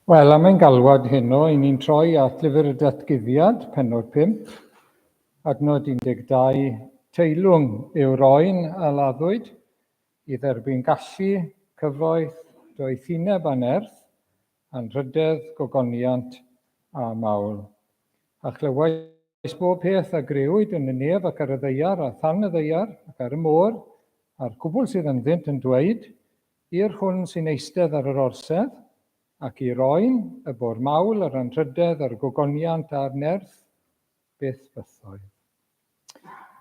Wel, am ein galwad heno, i ni'n troi at Lyfr y Datguddiad, pennod 5, adnod 12, Teilwng yw'r oen a laddwyd i dderbyn gallu, cyfoeth, doethineb a nerth, anrhydedd, gogoniant a mawl. A chlywais bob peth a grëwyd yn y nef ac ar y ddaear a than y ddaear ac ar y môr, a'r cwbl sydd ynddynt yn dweud, I'r hwn sy'n eistedd ar yr orsedd, ac i'r Oen, y bo'r mawl, yr anrhydedd, yr gogoniant a'r nerth, byth bythoedd.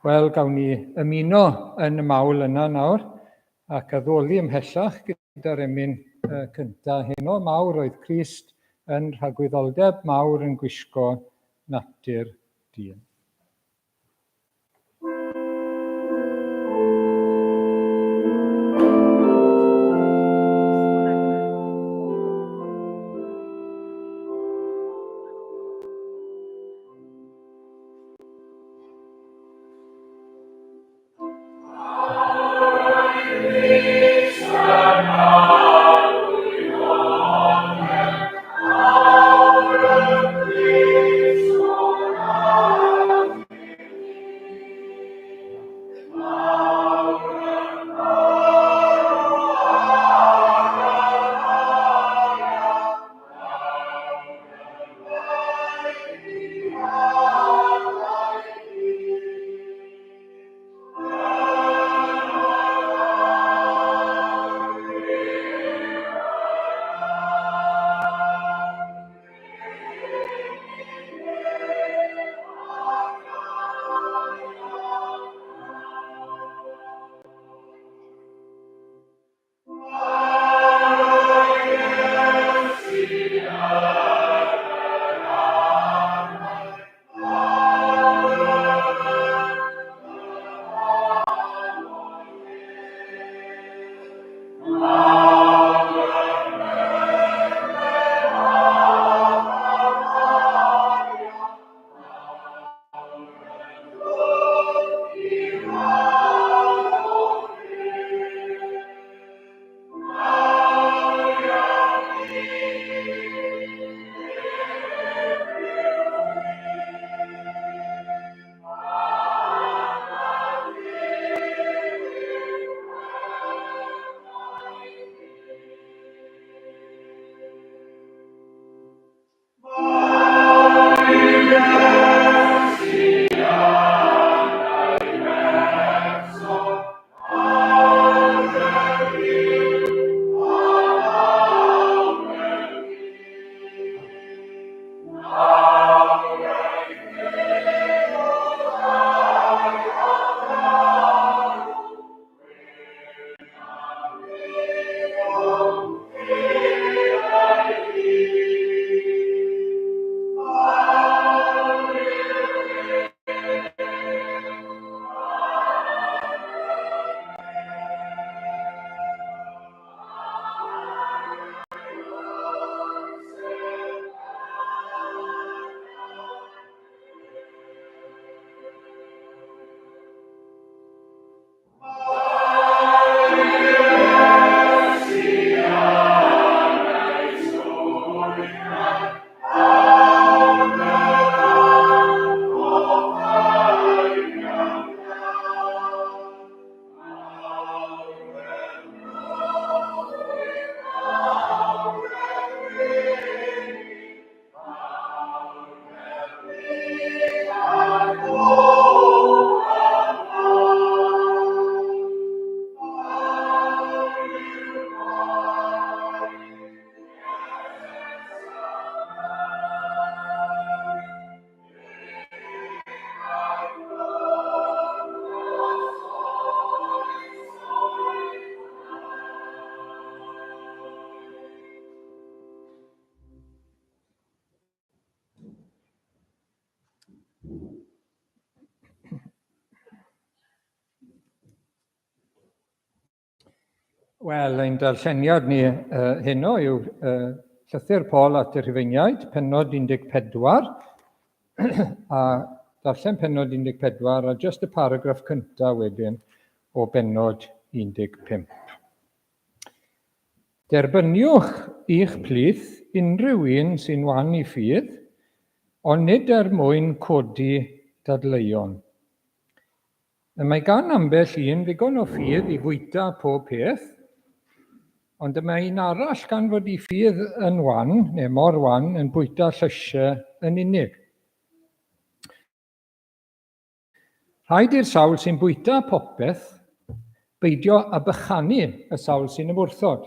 Wel, gawn ni ymuno yn y mawl yna nawr, ac addoli ymhellach gyda'r emyn uh, cyntaf heno. Mawr oedd Crist yn rhagwyddoldeb, mawr yn gwisgo natur dyn. Wel, ein darlleniad ni uh, heno yw uh, llythyr Paul at y Rhufeiniaid, pennod 14, a darllen pennod 14 a jyst y paragraff cyntaf wedyn o bennod 15. Derbyniwch i'ch plith unrhyw un sy'n wan i ffydd, ond nid er mwyn codi dadleuon. Y mae gan ambell un ddigon o ffydd i fwyta pob peth, ond y mae un arall gan fod ei ffydd yn wan, neu mor wan, yn bwyta llysiau yn unig. Rhaid i'r sawl sy'n bwyta popeth beidio â bychanu y sawl sy'n ymwrthod.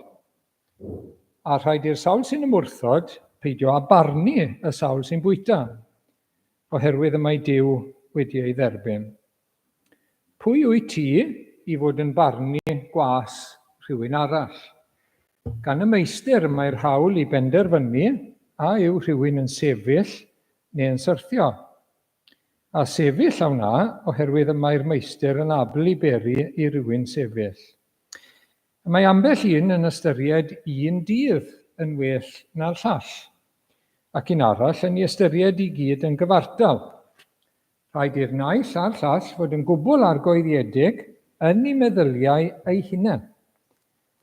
A rhaid i'r sawl sy'n ymwrthod peidio â barnu y sawl sy'n bwyta, oherwydd y mae Duw wedi ei dderbyn. Pwy wyt ti i fod yn barnu gwas rhywun arall? Gan y meistr y mae'r hawl i benderfynu a yw rhywun yn sefyll neu yn syrthio. A sefyll a wna, oherwydd y mae'r meistr yn abl i beri i rywun sefyll. Y mae ambell un yn ystyried un dydd yn well na'r llall, ac un arall yn ei ystyried i gyd yn gyfartal. Rhaid i'r naill a'r llall fod yn gwbl argoeddiedig yn eu meddyliau eu hunain.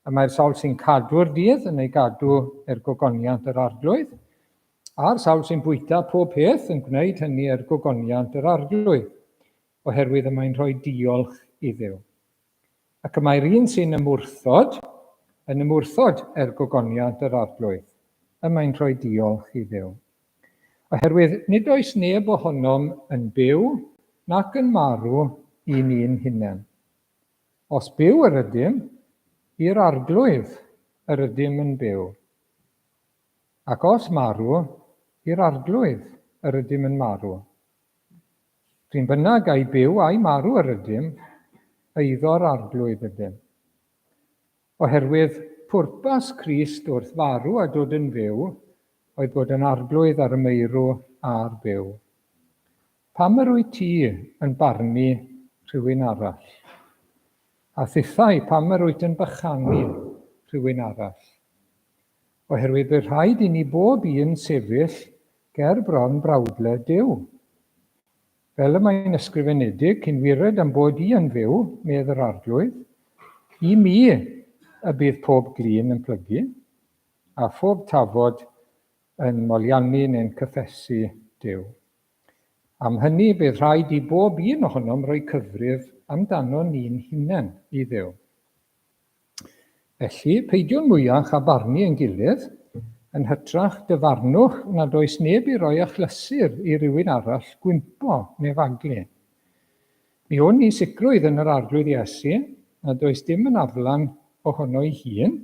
Y mae'r sawl sy'n cadw'r dydd yn ei gadw er gogoniant yr Arglwydd, a'r sawl sy'n bwyta pob peth yn gwneud hynny er gogoniant yr Arglwydd, oherwydd y mae'n rhoi diolch i Dduw. Ac y mae'r un sy'n ymwrthod yn ymwrthod er gogoniant yr Arglwydd, y mae'n rhoi diolch i Dduw. Oherwydd nid oes neb ohonom yn byw nac yn marw i ni'n hunain. Os byw yr ydym, i'r Arglwydd yr ydym yn byw. Ac os marw, i'r Arglwydd yr ydym yn marw. P'run bynnag ai byw ai marw yr ydym, eiddo'r Arglwydd ydym. Oherwydd pwrpas Crist wrth farw a dod yn fyw oedd bod yn Arglwydd ar y meirw a'r byw. Pam yr wyt ti yn barnu rhywun arall? A thithau, pam yr wyt yn bychanu rhywun arall? Oherwydd bydd rhaid i ni bob un sefyll ger bron brawdle Duw. Fel y mae'n ysgrifenedig, cyn wired am bod i yn fyw, medd yr Arglwydd, i mi y bydd pob glin yn plygu, a phob tafod yn moliannu neu'n cyffesu Duw. Am hynny, bydd rhaid i bob un ohonom roi cyfrif amdano ni'n hunain i Dduw. Felly, peidiwn mwyach â barnu ein gilydd, yn hytrach dyfarnwch nad oes neb i roi achlysur i rywun arall gwympo neu faglu. Mi wn i sicrwydd yn yr Arglwydd Iesu nad oes dim yn aflan ohono'i hun,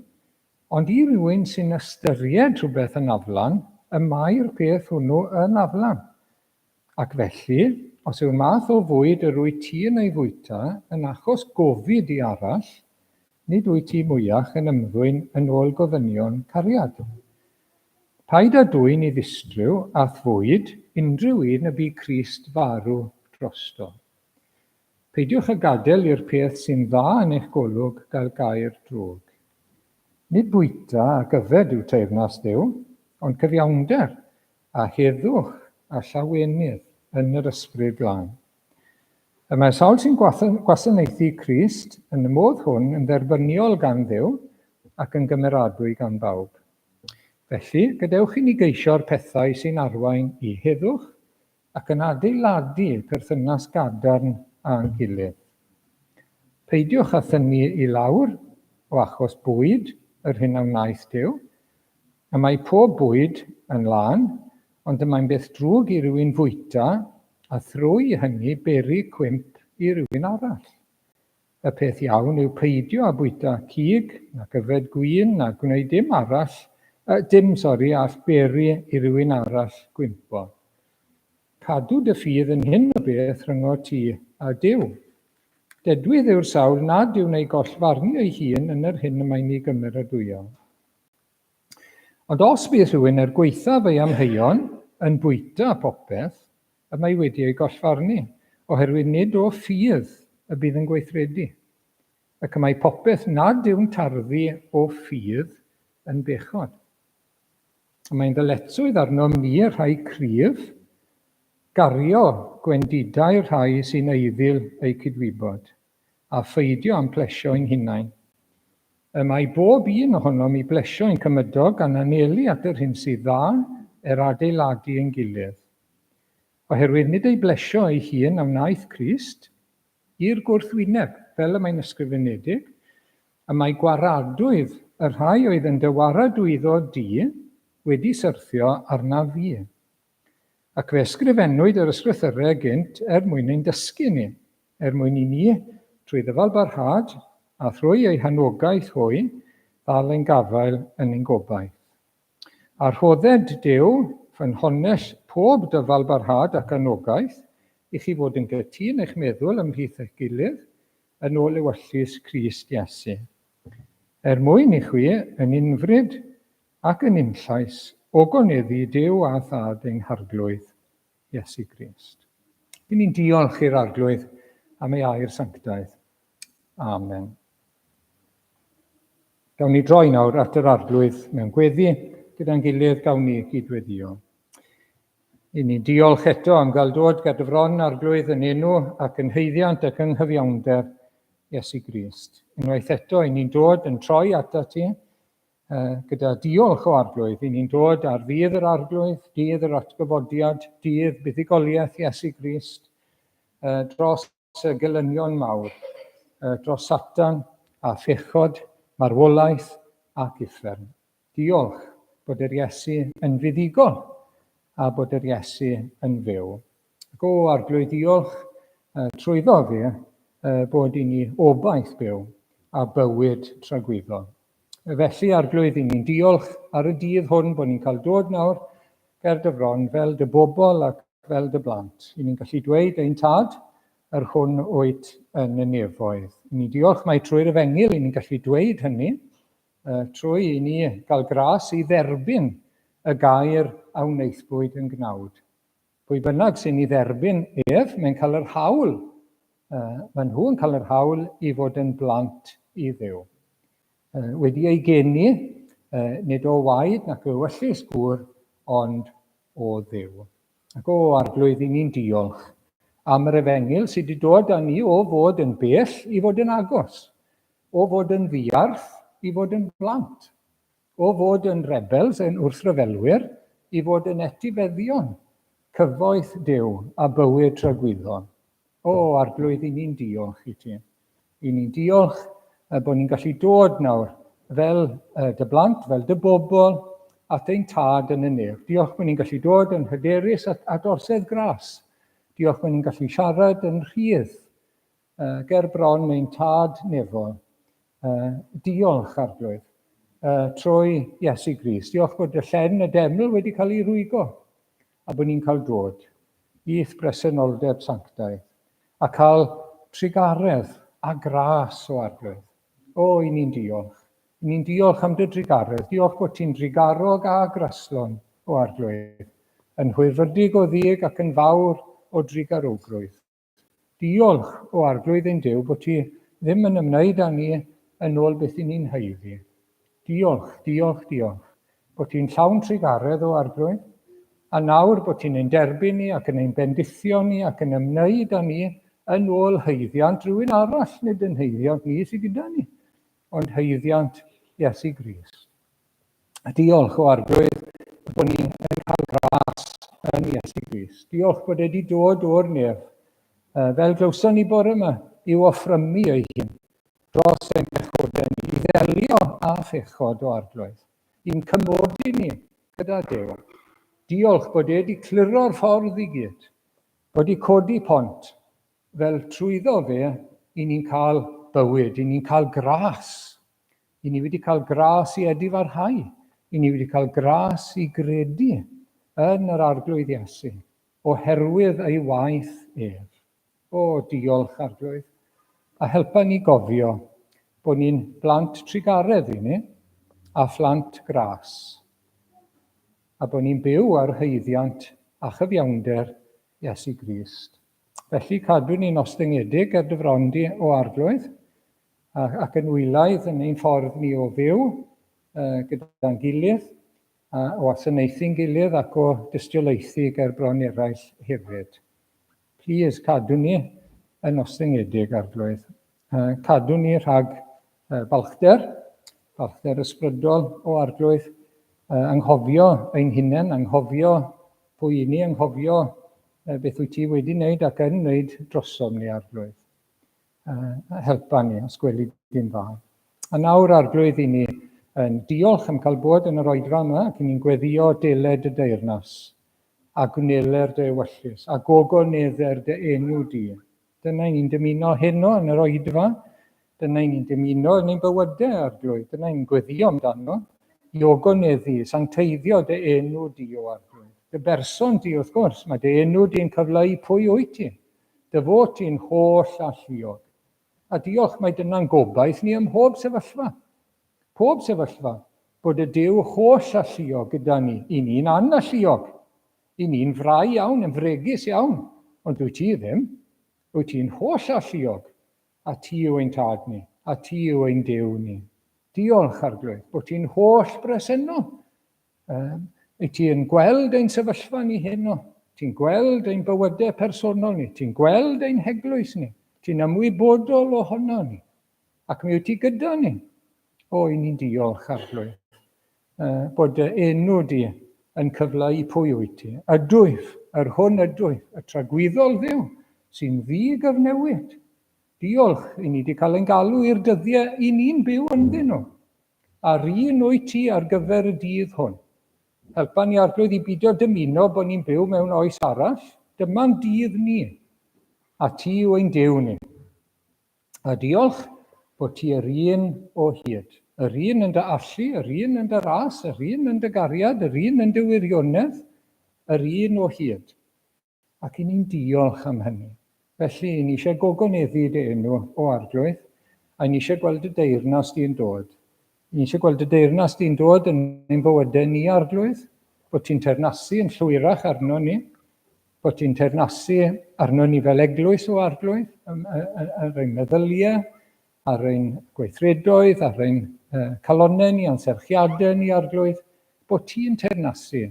ond i rywun sy'n ystyried rhywbeth yn aflan, y mae'r peth hwnnw yn aflan. Ac felly, os yw'r math o fwyd yr wyt ti yn ei fwyta yn achos gofid i arall, nid wyt ti mwyach yn ymddwyn yn ôl gofynion cariad. Paid â dwyn i ddistryw a'th fwyd unrhyw un y bu Crist farw drosto. Peidiwch â gadael i'r peth sy'n dda yn eich golwg gael gair drwg. Nid bwyta ac yfed yw teyrnas Dduw, ond cyfiawnder a heddwch a llawenydd yn yr Ysbryd Glân. Y mae sawl sy'n gwasanaethu Crist yn y modd hwn yn dderbyniol gan Dduw ac yn gymeradwy gan bawb. Felly, gadewch i ni geisio'r pethau sy'n arwain i heddwch ac yn adeiladu perthynas gadarn â'n gilydd. Peidiwch â thynnu i lawr o achos bwyd yr hyn a wnaeth Duw, Y mae pob bwyd yn lân, ond y mae'n beth drwg i rywun fwyta, a thrwy hynny beri cwymp i rywun arall. Y peth iawn yw peidio â bwyta cig, nac yfed gwin, na gwneud dim arall, dim, sori, all beri i rywun arall gwympo. Cadw dy ffydd yn hyn o beth rhyngot ti a Duw. Dedwydd yw'r sawl nad yw'n ei gollfarnu ei hun yn yr hyn y mae'n ei gymeradwyo. Ond os bydd rhywun er gwaethaf ei amheuon yn bwyta popeth, y mae wedi ei gollfarnu, oherwydd nid o ffydd y bydd yn gweithredu. Ac y mae popeth nad yw'n tarddu o ffydd yn bechod. Y mae'n ddyletswydd arnom ni, y rhai cryf, gario gwendidau'r rhai sy'n eiddil eu cydwybod, a pheidio â'n plesio ein hunain. Y mae bob un ohonom i blesio ein cymydog gan anelu at yr hyn sydd dda er adeiladu ein gilydd. Oherwydd nid ei blesio ei hun a wnaeth Crist, i'r gwrthwyneb, fel y mae'n ysgrifenedig, y mae gwaradwydd y rhai oedd yn dy waradwyddo di wedi syrthio arnaf fi. Ac fe ysgrifennwyd yr ysgrythyrau gynt er mwyn ein dysgu ni, er mwyn i ni, trwy ddyfalbarhad a thrwy eu hanogaeth hwy, ddal ein gafael yn ein gobaith. A rhodded Duw, ffynhonnell pob dyfalbarhad ac anogaeth, i chi fod yn gytûn eich meddwl ymhlith eich gilydd, yn ôl ewyllys Crist Iesu. Er mwyn i chwi, yn unfryd ac yn unllais, ogoneddu Duw a Thad ein Harglwydd, Iesu Grist. Dyn ni'n diolch i'r Arglwydd am ei air sanctaidd. Amen. Gawn ni droi nawr at yr Arglwydd mewn gweddi, gyda'n gilydd gawn ni gydweddio. I ni diolch eto am gael dod ger dy fron, Arglwydd, yn enw ac yn haeddiant ac yng nghyfiawnder Iesu Grist. Unwaith eto, i ni'n dod yn troi atat ti gyda diolch o Arglwydd. I ni'n dod ar ddydd yr Arglwydd, dydd yr atgyfodiad, dydd buddugoliaeth Iesu Grist, dros y gelynion mawr, dros Satan a phechod, marwolaeth ac uffern. Diolch bod yr Iesu yn fuddugol a bod yr Iesu yn fyw. Ac o Arglwydd diolch trwyddo fe bod i ni obaith byw a bywyd tragwyddol. Felly Arglwydd i ni'n diolch ar y dydd hwn bod ni'n cael dod nawr ger dy fron fel dy bobl ac fel dy blant. I ni'n gallu dweud ein tad yr hwn wyt yn y nefoedd. I ni'n diolch mai trwy'r efengyl i ni'n gallu dweud hynny trwy i ni gael gras i dderbyn y gair a wnaethpwyd yn gnawd. Pwy bynnag sy'n ei dderbyn ef, mae'n cael yr hawl, maen nhw yn cael yr hawl i fod yn blant i Dduw. Wedi ei geni, nid o waed nac o ewyllys gŵr, ond o Dduw. Ac o, Arglwydd, i ni'n diolch am yr efengyl sydd wedi dod â ni o fod yn bell i fod yn agos, o fod yn ddiarth i fod yn blant, o fod yn rebels, yn wrthryfelwyr, i fod yn etifeddion cyfoeth Duw a bywyd tragwyddol. O, Arglwydd, i ni'n diolch i ti. I ni'n diolch bod ni'n gallu dod nawr fel dy blant, fel dy bobl, at ein tad yn y nef. Diolch bod ni'n gallu dod yn hyderus at, at orsedd gras. Diolch bod ni'n gallu siarad yn rhydd ger bron ein tad nefol. Diolch, Arglwydd, trwy Iesu Grist. Diolch bod y llen y deml wedi cael ei rwygo a bod ni'n cael dod i'th bresenoldeb sanctaidd a cael trugaredd a gras o Arglwydd. O, i ni'n diolch. I ni'n diolch am dy drugaredd. Diolch bod ti'n drugarog a graslon, o Arglwydd, yn hwyrfrydig o ddig ac yn fawr o drugarogrwydd. Diolch, o Arglwydd ein Duw, bod ti ddim yn ymwneud â ni yn ôl beth i ni'n haeddu. Diolch, diolch, diolch, bod ti'n llawn trugaredd, o Arglwydd, a nawr bod ti'n ein derbyn ni ac yn ein bendithio ni ac yn ymwneud â ni yn ôl haeddiant rhywun arall, nid yn haeddiant ni sydd gyda ni, ond haeddiant Iesu Grist. A diolch o Arglwydd bod ni yn cael gras yn Iesu Grist. Diolch bod e wedi dod o'r nef, fel glywson ni bore yma, i'w offrymu ei hun dros ein pechodau ni, i ddelio â phechod o Arglwydd, i'n cymodi ni gyda Duw. Diolch bod e wedi cliro'r ffordd i gyd, wedi codi pont, fel trwyddo fe, i ni'n cael bywyd, i ni'n cael gras I ni wedi cael gras i edifarhau. I ni wedi cael gras i gredu yn yr Arglwydd Iesu, oherwydd ei waith ef. O, diolch, Arglwydd. A helpa ni gofio bod ni'n blant trugaredd i ni, a phlant gras, a bod ni'n byw ar haeddiant a chyfiawnder Iesu Grist. Felly cadw ni'n ostyngedig ar dy fron di, o Arglwydd, ac yn wylaidd yn ein ffordd ni o fyw gyda'n gilydd, a o wasanaethu'n gilydd ac o dystiolaethu ger bron eraill hefyd. Plîs cadw ni yn ostyngedig, Arglwydd. Cadw ni rhag balchder. Balchder ysbrydol, o Arglwydd, anghofio ein hunain, anghofio pwy i ni, anghofio beth wyt ti wedi wneud ac yn wneud drosom ni, Arglwydd. Helpa ni, os gweli di'n dda. A nawr, Arglwydd, i ni yn diolch am cael bod yn yr oedfa yma, ac i ni'n gweddio deled y deyrnas, a gwneler dy ewyllys, a gogonedder dy enw di. Dyna i ni'n dymuno heno yn yr oedfa, dyna i ni'n dymuno yn ein bywydau, Arglwydd, dyna i ni'n gweddio amdano, i ogoneddu, sancteiddio dy enw di, o Arglwydd. Dy berson di, wrth gwrs, mae dy enw di'n cyfleu pwy wyt ti. Dy fod ti'n holl alluog. A diolch mai dyna'n gobaith ni ym mhob sefyllfa. Pob sefyllfa, bod y Duw holl alluog gyda ni. I ni'n analluog. I ni'n frau iawn, yn fregus iawn. Ond dwyt ti ddim. Wyt ti'n holl alluog. A ti yw ein tad ni. A ti yw ein Duw ni. Diolch, Arglwydd, bod ti'n holl bresennol. Um, wyt ti yn gweld ein sefyllfa ni heno? Ti'n gweld ein bywydau personol ni? Ti'n gweld ein heglwys ni? Ti'n ymwybodol ohono ni? Ac mi wyt ti gyda ni? O, i ni'n diolch, Arglwydd, uh, bod dy enw di yn cyfleu pwy wyt ti. Ydwyf, yr hwn ydwyf, y tragwyddol Dduw, sy'n ddi-gyfnewid. Diolch i ni wedi cael ein galw i'r dyddiau i ni'n byw ynddyn nhw. A'r un wyt ti ar gyfer y dydd hwn. Helpa ni Arglwydd i bidio dymuno bod ni'n byw mewn oes arall. Dyma'n dydd ni. A ti yw ein Duw ni. A diolch bod ti yr un o hyd. Yr un yn dy allu, yr un yn dy ras, yr un yn dy gariad, yr un yn dy wirionedd, yr un o hyd. Ac i ni'n diolch am hynny. Felly, i ni eisiau gogoneddu dy enw, o Arglwydd, a i ni eisiau gweld dy deyrnas di'n dod. I ni eisiau gweld dy deyrnas di'n dod yn ein bywydau ni, Arglwydd, bod ti'n teyrnasu yn llwyrach arno ni, bod ti'n teyrnasu arno ni fel eglwys, o Arglwydd, ar ein meddyliau, ar ein gweithredoedd, ar ein calonnau ni, a'n serchiadau ni, Arglwydd, bod ti'n teyrnasu.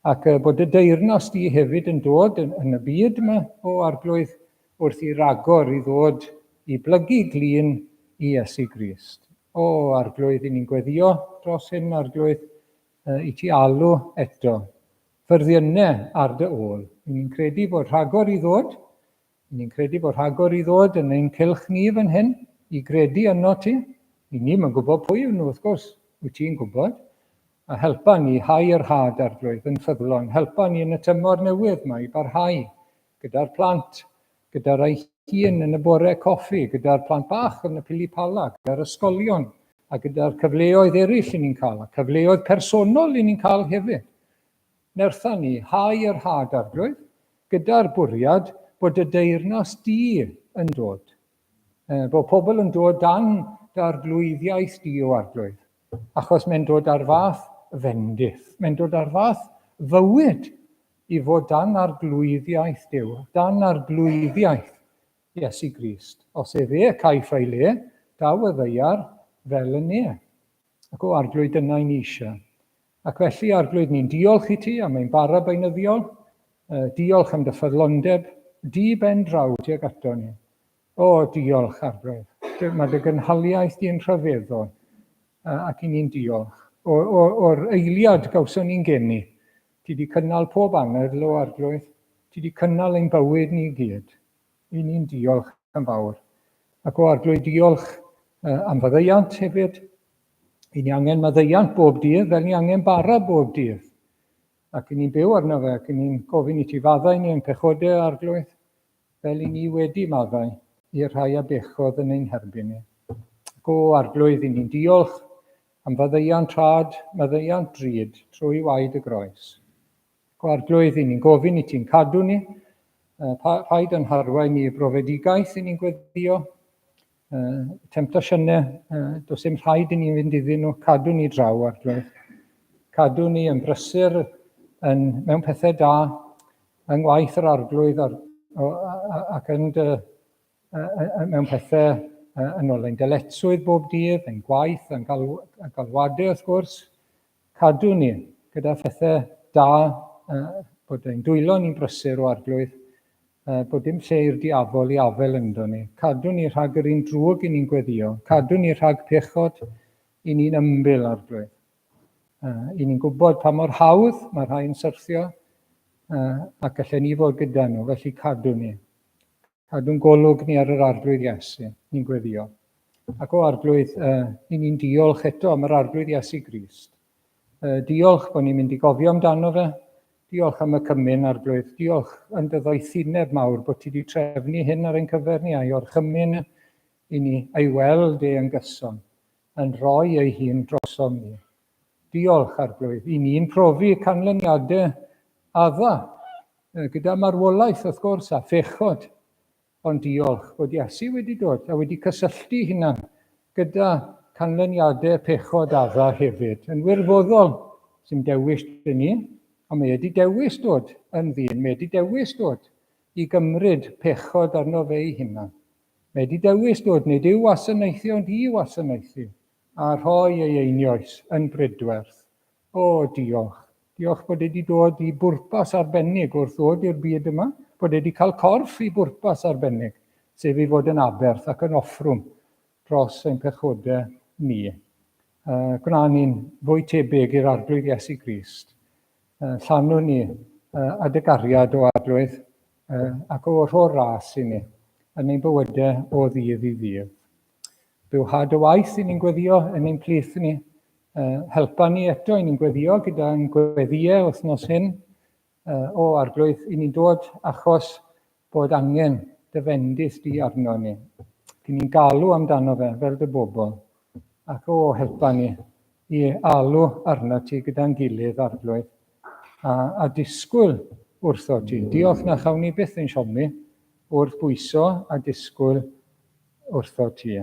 Ac bod y deyrnas di hefyd yn dod yn, yn y byd yma, o Arglwydd, wrth i ragor i ddod i blygu glin i Iesu Grist. O Arglwydd, i ni'n gweddio dros hyn, Arglwydd, i ti alw eto. Ffyrddiynau ar dy ôl. I ni'n credu bod rhagor i ddod, I ni'n credu bod rhagor i ddod yn ein cylch ni fan hyn, i gredu yno ti. I ni'm yn gwybod pwy yw nhw, wrth gwrs, wyt ti'n gwybod. A helpa ni hau yr had, Arglwydd, yn ffyddlon. Helpa ni yn y tymor newydd yma i barhau gyda'r plant, gyda'r rhai hŷn yn y bore coffi, gyda'r plant bach yn y pili pala, gyda'r ysgolion, a gyda'r cyfleoedd eraill i ni'n cael, a cyfleoedd personol i ni'n cael hefyd. Nertha ni, hau yr had, Arglwydd, gyda'r bwriad bod dy deyrnas di yn dod. E, bod pobl yn dod dan dy arglwyddiaeth di, o Arglwydd, achos mae'n dod ar fath fendith, mae'n dod ar fath fywyd i fod dan arglwyddiaeth Duw, dan arglwyddiaeth Iesu Grist. Os efe y caiff ei le, daw y ddaear fel y ne. Ac o Arglwydd, dyna i ni eisiau. Ac felly, Arglwydd, ni'n diolch i ti am ein bara beunyddiol, diolch am dy ffyddlondeb, di ben draw tuag ato ni. O, diolch, Arglwydd. Mae dy gynhaliaeth di'n rhyfeddol, ac i ni'n diolch. O'r eiliad gawson ni'n geni, ti di cynnal pob anadl o Arglwydd, ti di cynnal ein bywyd ni gyd. I ni'n diolch yn fawr. Ac o Arglwydd, diolch am faddeuant hefyd. I ni angen maddeuant bob dydd, fel ni angen bara bob dydd. Ac i ni'n byw arno fe, ac i ni'n gofyn i ti faddau ni ein pechodau, Arglwydd, fel i ni wedi maddau i'r rhai a bechodd yn ein herbyn ni. Ac o Arglwydd, i ni'n diolch am faddeuant rhad, maddeuant drud, trwy waed y groes. O Arglwydd, i ni'n gofyn i ti'n cadw ni, paid yn harwain ni i brofedigaeth i ni'n gweddio, temtasiynau, does dim rhaid i ni fynd iddyn nhw, cadw ni draw, Arglwydd. Cadw ni yn brysur yn, mewn pethau da, yng ngwaith yr Arglwydd ar, o, ac yn dy, mewn pethau yn ôl ein dyletswydd bob dydd, ein gwaith, ein galw, galwadau wrth gwrs, Cadw ni gyda phethau da, bod ein dwylo ni'n brysur o Arglwydd, bod dim lle i'r diafol i afel ynddo ni. Cadw ni rhag yr un drwg i ni'n gweddio. Cadw ni rhag pechod. I ni'n ymbil, Arglwydd. I ni'n gwybod pa mor hawdd mae rhai'n syrthio ac gallen ni fod gyda nhw, felly cadw ni. Cadw'n golwg ni ar yr Arglwydd Iesu, ni'n gweddio. Ac o Arglwydd, i ni'n diolch eto am yr Arglwydd Iesu Grist. Diolch bod ni'n mynd i gofio amdano fe. Diolch am y cymun, Arglwydd. Diolch yn dy ddoethineb mawr bod ti wedi trefnu hyn ar ein cyfer ni a'i orchymyn i ni ei weld e yn gyson, yn rhoi ei hun drosom ni. Diolch, Arglwydd. I ni'n profi canlyniadau adda, gyda marwolaeth, wrth gwrs, a phechod. Ond diolch bod Iesu wedi dod a wedi cysylltu hunan gyda canlyniadau pechod adda hefyd. Yn wirfoddol, sy'n dewis dyn ni, ond mae wedi dewis dod yn ddyn, mae wedi dewis dod i gymryd pechod arno fe ei hunan. Mae wedi dewis dod nid i'w wasanaethu ond i wasanaethu a rhoi ei einioes yn brydwerth. O, diolch. Diolch bod e wedi dod i bwrpas arbennig wrth ddod i'r byd yma, bod e wedi cael corff i bwrpas arbennig, sef i fod yn aberth ac yn offrwm dros ein pechodau ni. Gwna ni'n fwy tebyg i'r Arglwydd Iesu Grist. Llanw ni a dy gariad o Arglwydd ac o rho'r ras i ni yn ein bywydau o ddydd i ddydd. Byw had y waith i ni'n gweddio yn ein plith ni. Helpa ni eto i ni'n gweddio gyda'n gweddïau wythnos hyn. O Arglwydd, i ni'n dod achos bod angen dy fendith di arno ni. Cyn ni'n galw amdano fe fel dy bobl. Ac o, helpa ni i alw arno ti gyda'n gilydd, Arglwydd, a disgwyl wrtho ti. Diolch na chawn ni byth ein siomi wrth bwyso a disgwyl wrtho ti.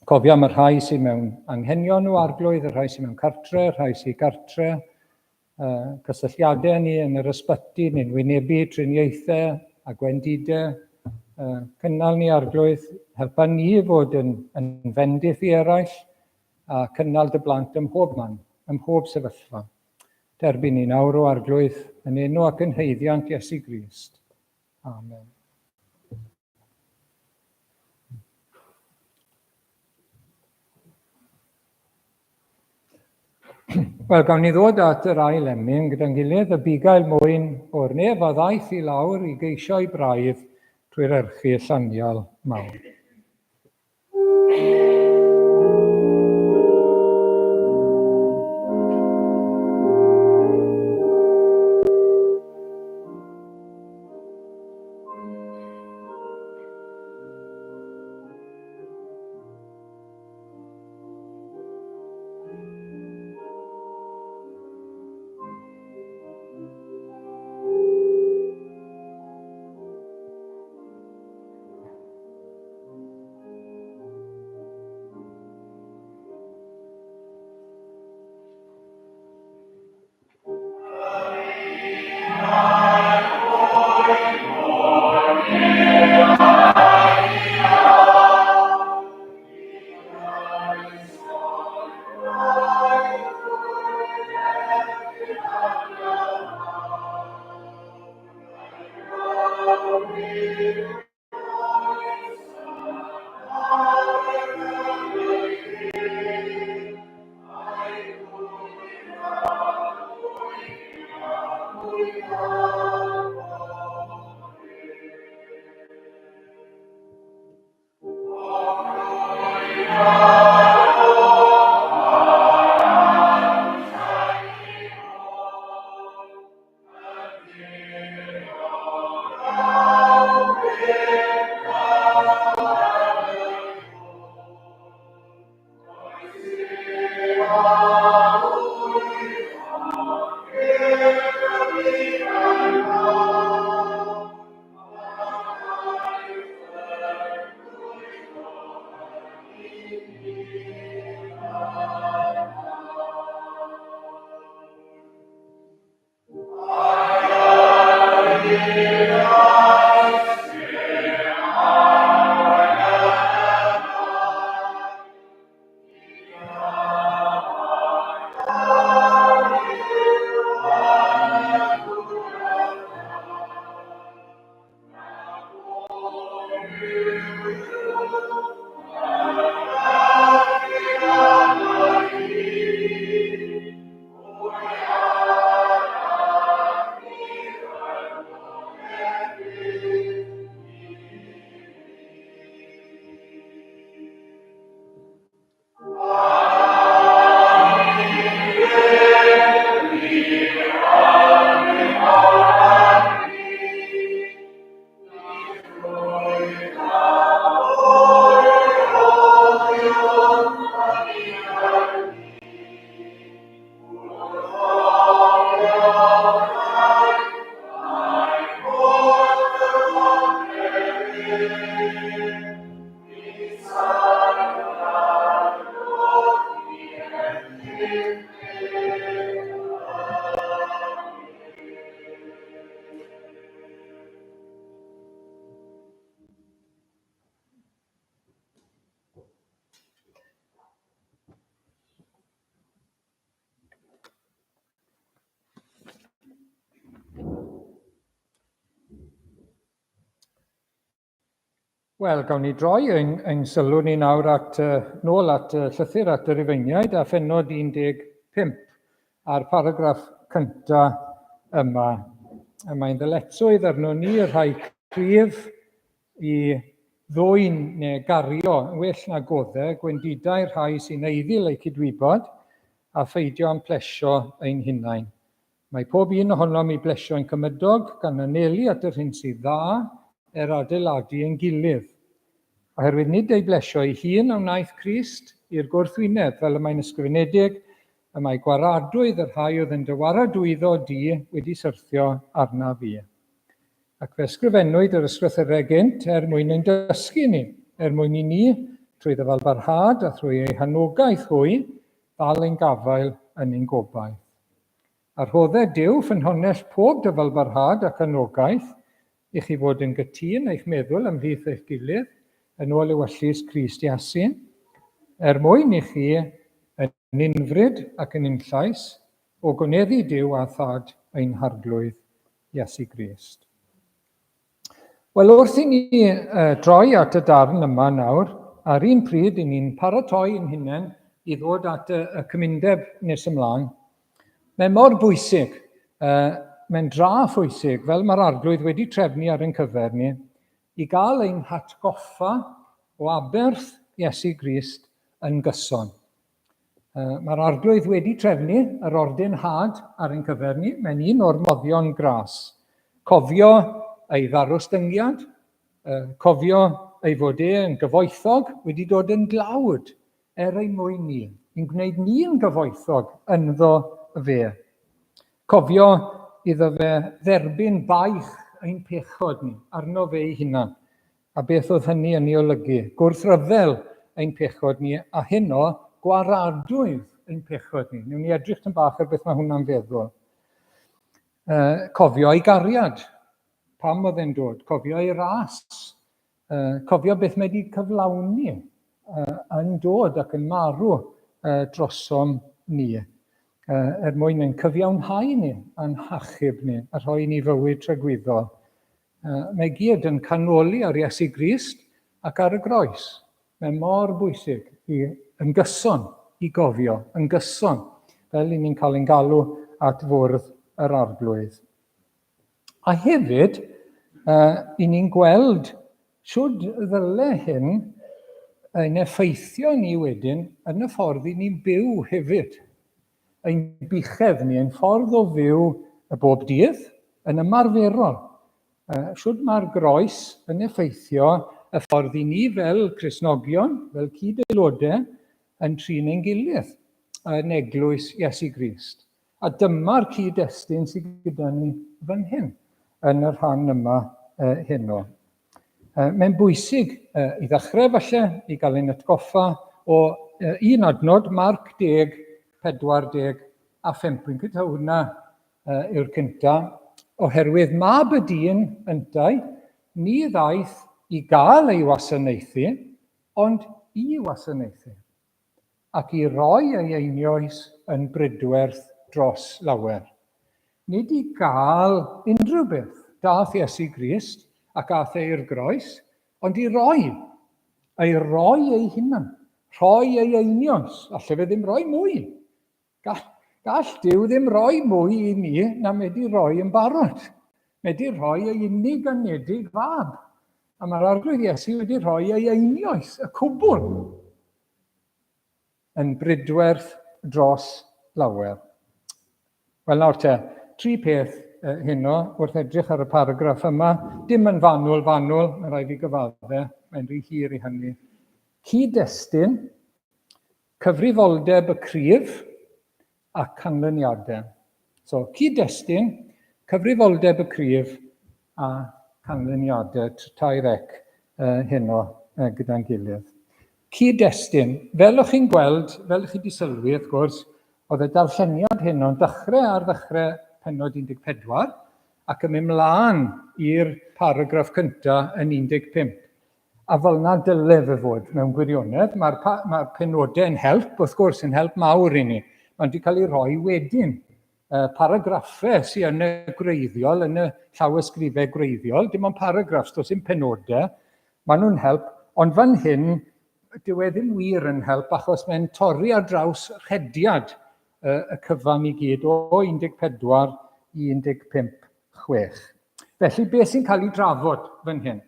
Cofia am y rhai sydd mewn anghenion o Arglwydd, y rhai sydd mewn cartre, y rhai sydd gartre, cysylltiadau ni yn yr ysbyty neu'n wynebu triniaethau a gwendidau. Cynnal ni Arglwydd, helpa ni fod yn, yn fendith i eraill a cynnal dy blant ym mhob man, ym mhob sefyllfa. Derbyn ni nawr o Arglwydd yn enw ac yn haeddiant Iesu Grist. Amen. Wel, gawn ni ddod at yr ail emyn gyda'n gilydd, y bugail mwyn o'r nef a ddaeth i lawr i geisio'i braidd trwy'r erchi llanial mawr. Wel, gawn ni droi ein, ein sylw ni nawr at, uh, nôl at uh, llythyr at y Rufeiniaid a phenod 15 a'r paragraff cynta yma. Y mae'n ddyletswydd arno ni, y rhai cryf, i ddwyn neu gario yn well na godde gwendidau'r rhai sy'n eiddil eu cydwybod a pheidio â'n plesio ein hunain. Mae pob un ohonom i blesio ein cymydog gan anelu at yr hyn sydd dda er adeiladu ein gilydd. Oherwydd nid ei blesio ei hun a wnaeth Crist i'r gwrthwyneb, fel y mae'n ysgrifenedig, y mae gwaradwydd y rhai oedd yn dy waradwyddo di wedi syrthio arnaf fi. Ac fe ysgrifennwyd yr ysgrythurau gynt er mwyn ein dysgu ni, er mwyn i ni, trwy ddyfalbarhad a thrwy eu hanogaeth hwy, ddal ein gafael yn ein gobaith. A rhodded Duw ffynhonnell pob dyfalbarhad ac anogaeth i chi fod yn gytûn eich meddwl ymhlith eich gilydd, yn ôl ewyllys Crist Iesu, er mwyn i chi, yn unfryd ac yn unllais, ogoneddu Duw a Thad ein Harglwydd Iesu Grist. Wel, wrth i ni uh, droi at y darn yma nawr, a'r un pryd i ni'n paratoi ein hunain i ddod at y, y cymundeb nes ymlaen, mae mor bwysig, uh, mae'n dra phwysig, fel mae'r arglwydd wedi trefnu ar ein cyfer ni, i gael ein hatgoffa o aberth Iesu Grist yn gyson. Mae'r Arglwydd wedi trefnu yr ordinhad ar ein cyfer ni. Mae'n un o'r moddion gras. Cofio ei ddarostyngiad, cofio ei fod e yn gyfoethog, wedi dod yn dlawd er ein mwyn ni, i'n gwneud ni'n gyfoethog ynddo fe. Cofio iddo fe dderbyn baich ein pechod ni arno fe ei hunan. A beth oedd hynny yn ei olygu? Gwrthryfel ein pechod ni, a heno gwaradwydd ein pechod ni. Newn ni edrych tyn bach ar beth mae hwnna'n feddwl. Uh, cofio ei gariad, pam oedd e'n dod, cofio ei ras, uh, cofio beth mae wedi cyflawni uh, yn dod ac yn marw uh, drosom ni, uh, er mwyn ein cyfiawnhau ni a'n hachub ni a rhoi ni fywyd tragwyddol. Mae gyd yn canoli ar Iesu Grist ac ar y groes. Mae mor bwysig i yn gyson i gofio, yn gyson, fel i ni'n cael ein galw at fwrdd yr arglwydd. A hefyd, uh, i ni'n gweld siwd ddyle hyn ein effeithio ni wedyn yn y ffordd i ni'n byw hefyd. Ein buchedd ni, ein ffordd o fyw y bob dydd, yn ymarferol. Uh, shwd mae'r groes yn effeithio y ffordd i ni fel Cristnogion, fel cyd-aelodau, yn trin ein gilydd yn eglwys Iesu Grist. A dyma'r cyd-destun sydd gyda ni fan hyn, yn y rhan yma uh, heno. Uh, mae'n bwysig uh, i ddechrau falle i gael ein atgoffa o uh, un adnod, Marc 10, 40 a 5. Fi'n credu hwnna uh, yw'r cynta, oherwydd mab y dyn yntau, ni ddaeth i gael ei wasanaethu, ond i wasanaethu. ac i roi ei einioes yn bridwerth dros lawer. Nid i gael unrhyw beth, dath Iesu Grist ac ath e i'r groes, ond i roi, ei roi ei hunan, rhoi ei einioes, alle fe ddim rhoi mwy. Gall, gall Duw ddim rhoi mwy i ni na mae wedi rhoi yn barod. Mae wedi rhoi ei unig anedig fab. A mae'r Arglwydd Iesu wedi rhoi ei einioes, y cwbl, yn bridwerth dros lawer. Wel nawr te, tri peth heno wrth edrych ar y paragraff yma. Dim yn fanwl fanwl, mae rhaid fi gyfadde, mae'n rhy hir i hynny. Cyd-destun, Cyfrifoldeb y cryf a canlyniadau. So, cyd-destun, cyfrifoldeb y cryf a canlyniadau, tair ec uh, heno uh, gyda'n gilydd. Cyd-destun, fel o'ch chi'n gweld, fel o'ch chi wedi sylwi, wrth gwrs, oedd y darlleniad heno yn dechrau ar ddechrau penod 14 ac yn mynd mlaen i'r paragraff cyntaf yn 15. A fel 'na dyle fe fod mewn gwirionedd. Mae'r mae penodau yn help, wrth gwrs, yn help mawr i ni. Mae'n wedi cael ei rhoi wedyn. Paragraffau sydd yn y gwreiddiol, yn y llawysgrifau gwreiddiol, dim ond paragraffs, does dim penodau. Maen nhw'n help, ond fan hyn, dyw e ddim wir yn help achos mae'n torri ar draws rhediad y, y cyfan i gyd o 14 i 15, 6. Felly, beth sy'n cael ei drafod fan hyn?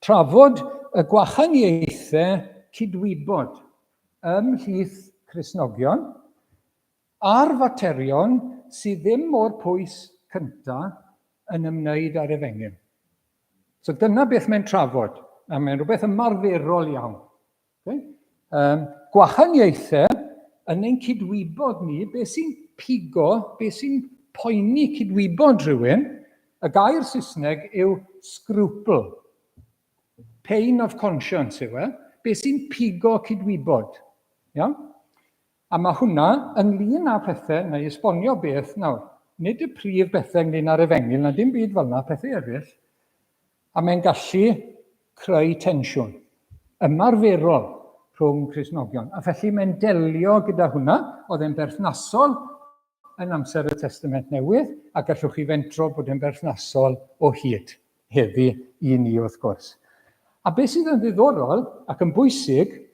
Trafod y gwahaniaethau cydwybod ymhlith Cristnogion ar faterion sydd ddim o'r pwys cyntaf yn ymwneud â'r efengyl. So dyna beth mae'n trafod, a mae'n rhywbeth ymarferol iawn. Okay? Gwahaniaethau yn ein cydwybod ni, beth sy'n pigo, beth sy'n poeni cydwybod rhywun, y gair Saesneg yw scruple. Pain of conscience yw e. Beth sy'n pigo cydwybod. Iawn? A mae hwnna ynglyn â phethau, na i esbonio beth nawr, nid y prif bethau ynglyn â'r efengyl, na dim byd fel yna, pethau eraill, a mae'n gallu creu tensiwn ymarferol rhwng Cristnogion. A felly mae'n delio gyda hwnna, oedd e'n berthnasol yn amser y Testament Newydd, a gallwch chi fentro bod e'n berthnasol o hyd heddi i ni wrth gwrs. A beth sydd yn ddiddorol ac yn bwysig,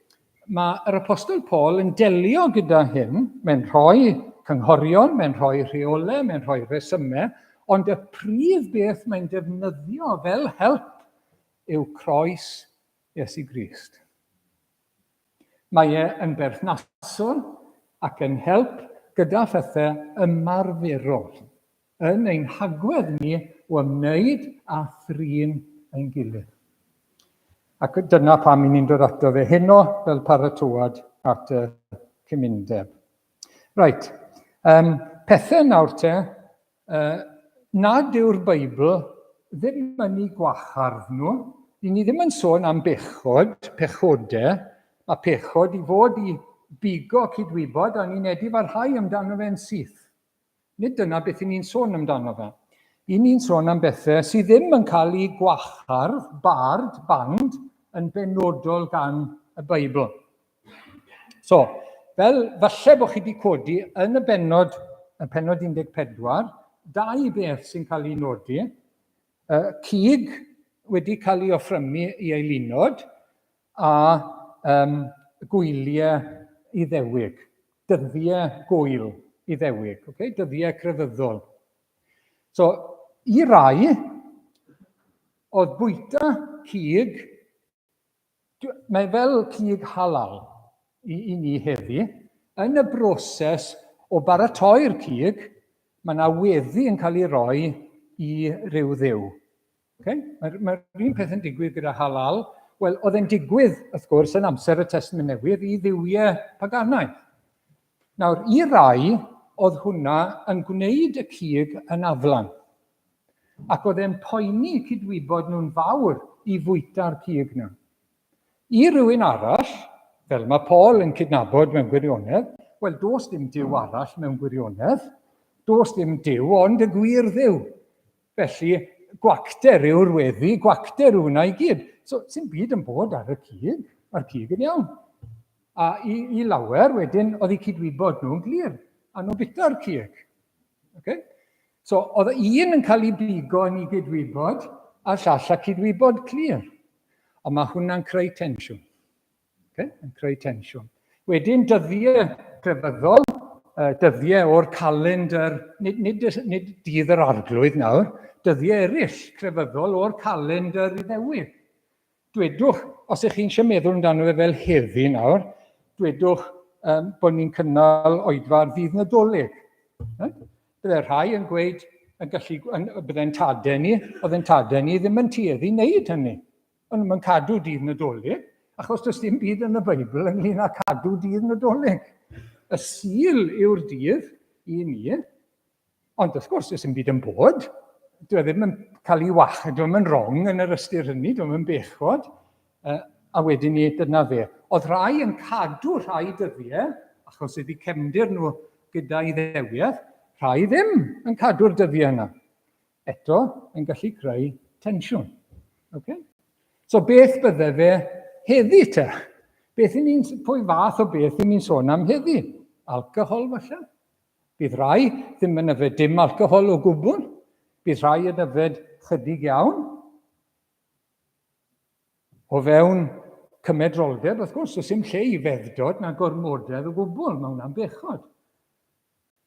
mae yr Apostol Paul yn delio gyda hyn, mae'n rhoi cynghorion, mae'n rhoi rheolau, mae'n rhoi rhesymau, ond y prif beth mae'n defnyddio fel help yw croes Iesu Grist. Mae e yn berthnasol ac yn help gyda phethau ymarferol yn ein hagwedd ni o ymwneud â thrin ein gilydd. Ac dyna pam i ni'n dod ato fe heno fel paratoad at y cymundeb. Reit, pethau nawr te, nad yw'r Beibl ddim yn eu gwahardd nhw. I ni ddim yn sôn am bechod, pechodau, a pechod i fod i bigo cydwybod a ni'n edifarhau amdano fe'n syth. Nid dyna beth i ni'n sôn amdano fe. I ni'n sôn am bethau sydd ddim yn cael eu gwahardd, bard, band, yn benodol gan y Beibl. So, fel falle bod chi wedi codi yn y bennod, y pennod 14, dau beth sy'n cael ei nodi. Cig wedi cael ei offrymu i eilunod a gwyliau Iddewig, dyddiau gwyl Iddewig, okay? Dyddiau crefyddol. So, i rai, oedd bwyta cig Mae fel cig halal i, i ni heddi. Yn y broses o baratoi'r cig, mae yna weddi yn cael ei roi i ryw dduw. Okay? Mae'r mae un peth yn digwydd gyda halal. Wel, oedd e'n digwydd, wrth gwrs, yn amser y Testament Newydd i dduwiau paganaidd. Nawr, i rai, oedd hwnna yn gwneud y cig yn aflan. Ac oedd e'n poeni cydwybod nhw'n fawr i fwyta'r cig 'na. I rywun arall, fel mae Paul yn cydnabod mewn gwirionedd, wel, does dim Duw arall mewn gwirionedd, does dim Duw ond y gwir Dduw. Felly, gwacter yw'r weddi, gwacter yw hwnna i gyd. So, sy'n byd yn bod ar y cig, mae'r cig yn iawn. A i, i lawer, wedyn, oedd eu cydwybod nhw'n glir, a nhw'n bita'r cig. Okay? So, oedd un yn cael ei bigo yn ei gydwybod, a llall a cydwybod clir. Ond mae hwnna'n creu tensiwn. Okay? Yn creu tensiwn. Wedyn, dyddiau crefyddol, dyddiau o'r calendr, nid, nid, nid dydd yr arglwydd nawr, dyddiau eraill crefyddol o'r calendr Iddewig. Dwedwch, os ych chi'n eisiau meddwl amdano fe fel heddi nawr, dwedwch bod ni'n cynnal oedfa ar ddydd Nadolig. Right? Bydde rhai yn gweud, yn gallu, yn, bydde'n tadau ni, oedd yn tadau ni ddim yn tueddu wneud hynny. Ond nhw'n cadw dydd Nadolig, achos does dim byd yn y Beibl ynglyn â cadw dydd Nadolig. Y Sul yw'r dydd i ni, Ond wrth gwrs, does dim byd yn bod. Dwi e ddim yn cael ei wach, dwi ddim yn wrong yn yr ystyr hynny, dwi ddim yn bechod. A wedyn ni, dyna fe. Oedd rhai yn cadw rhai dyddiau, achos iddi cefndir nhw gyda'i ddewiaeth, rhai ddim yn cadw'r dyddiau yna. Eto, yn gallu creu tensiwn. Okay? So beth bydde fe heddi te? Beth i ni'n, pwy fath o beth i ni'n sôn am heddi? Alcohol falle? Bydd rhai ddim yn yfed dim alcohol o gwbl. Bydd rhai yn yfed chydig iawn. O fewn cymedroldeb, wrth gwrs, does dim lle i fedddod na gormodedd o gwbl, mae hwnna'n bechod.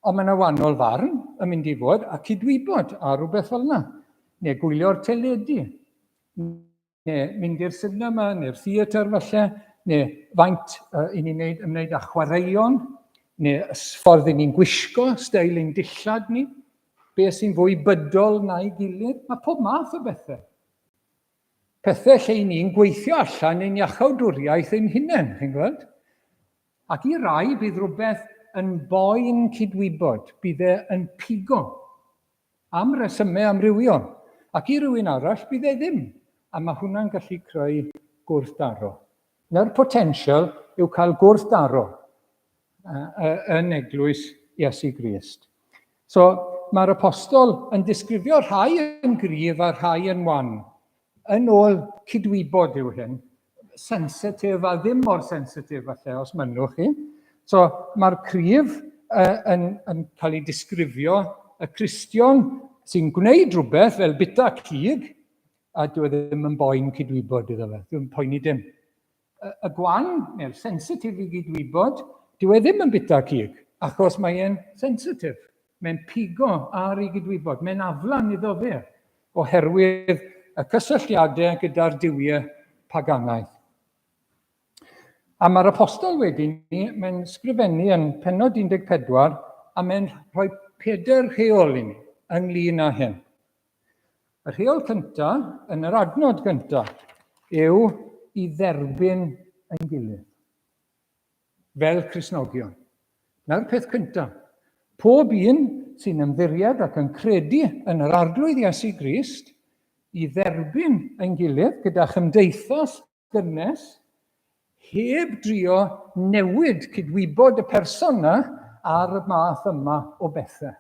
Ond mae yna wahanol farn yn mynd i fod a cydwybod a rhywbeth fel yna. Neu gwylio'r teledu, neu mynd i'r cinema, neu'r theatr falle, neu faint i ni'n neud, ymwneud â chwaraeon, neu ffordd i ni'n gwisgo, steil ein dillad ni, beth sy'n fwy bydol na'i gilydd. Mae pob math o bethau. Pethau lle i ni'n gweithio allan ein iachawdwriaeth ein hunain, chi'n gweld? Ac i rai bydd rhywbeth yn boen cydwybod, bydd e yn pigo, am resymau amrywiol. Ac i rywun arall bydd e ddim, a mae hwnna'n gallu creu gwrthdaro. Na'r potensial yw cael gwrthdaro yn eglwys Iesu Grist. So, mae'r apostol yn disgrifio rhai yn gryf a rhai yn wan. Yn ôl cydwybod yw hyn. Sensitif a ddim mor sensitif falle, os mynnwch chi. So, mae'r cryf uh, yn, yn cael ei disgrifio y Cristion sy'n gwneud rhywbeth fel bita cig, a dyw e ddim yn boen cydwybod iddo fe, ddim yn poeni dim. Y, y gwan, neu'r sensitif i gydwybod, dyw e ddim yn bita cig, achos mae e'n sensitif. Mae'n pigo ar ei gydwybod, mae'n aflan iddo fe, oherwydd y cysylltiadau gyda'r duwiau paganaidd. A mae'r apostol wedyn ni, mae'n sgrifennu yn pennod 14, a mae'n rhoi pedair rheol i ni ynglyn â hyn. Y rheol cyntaf, yn yr adnod gyntaf, yw i dderbyn ein gilydd. Fel Cristnogion. Na'r peth cyntaf. Pob un sy'n ymddiried ac yn credu yn yr Arglwydd Iesu Grist i dderbyn ein gilydd gyda chymdeithas gynnes, heb drio newid cydwybod y person na ar y math yma o bethau.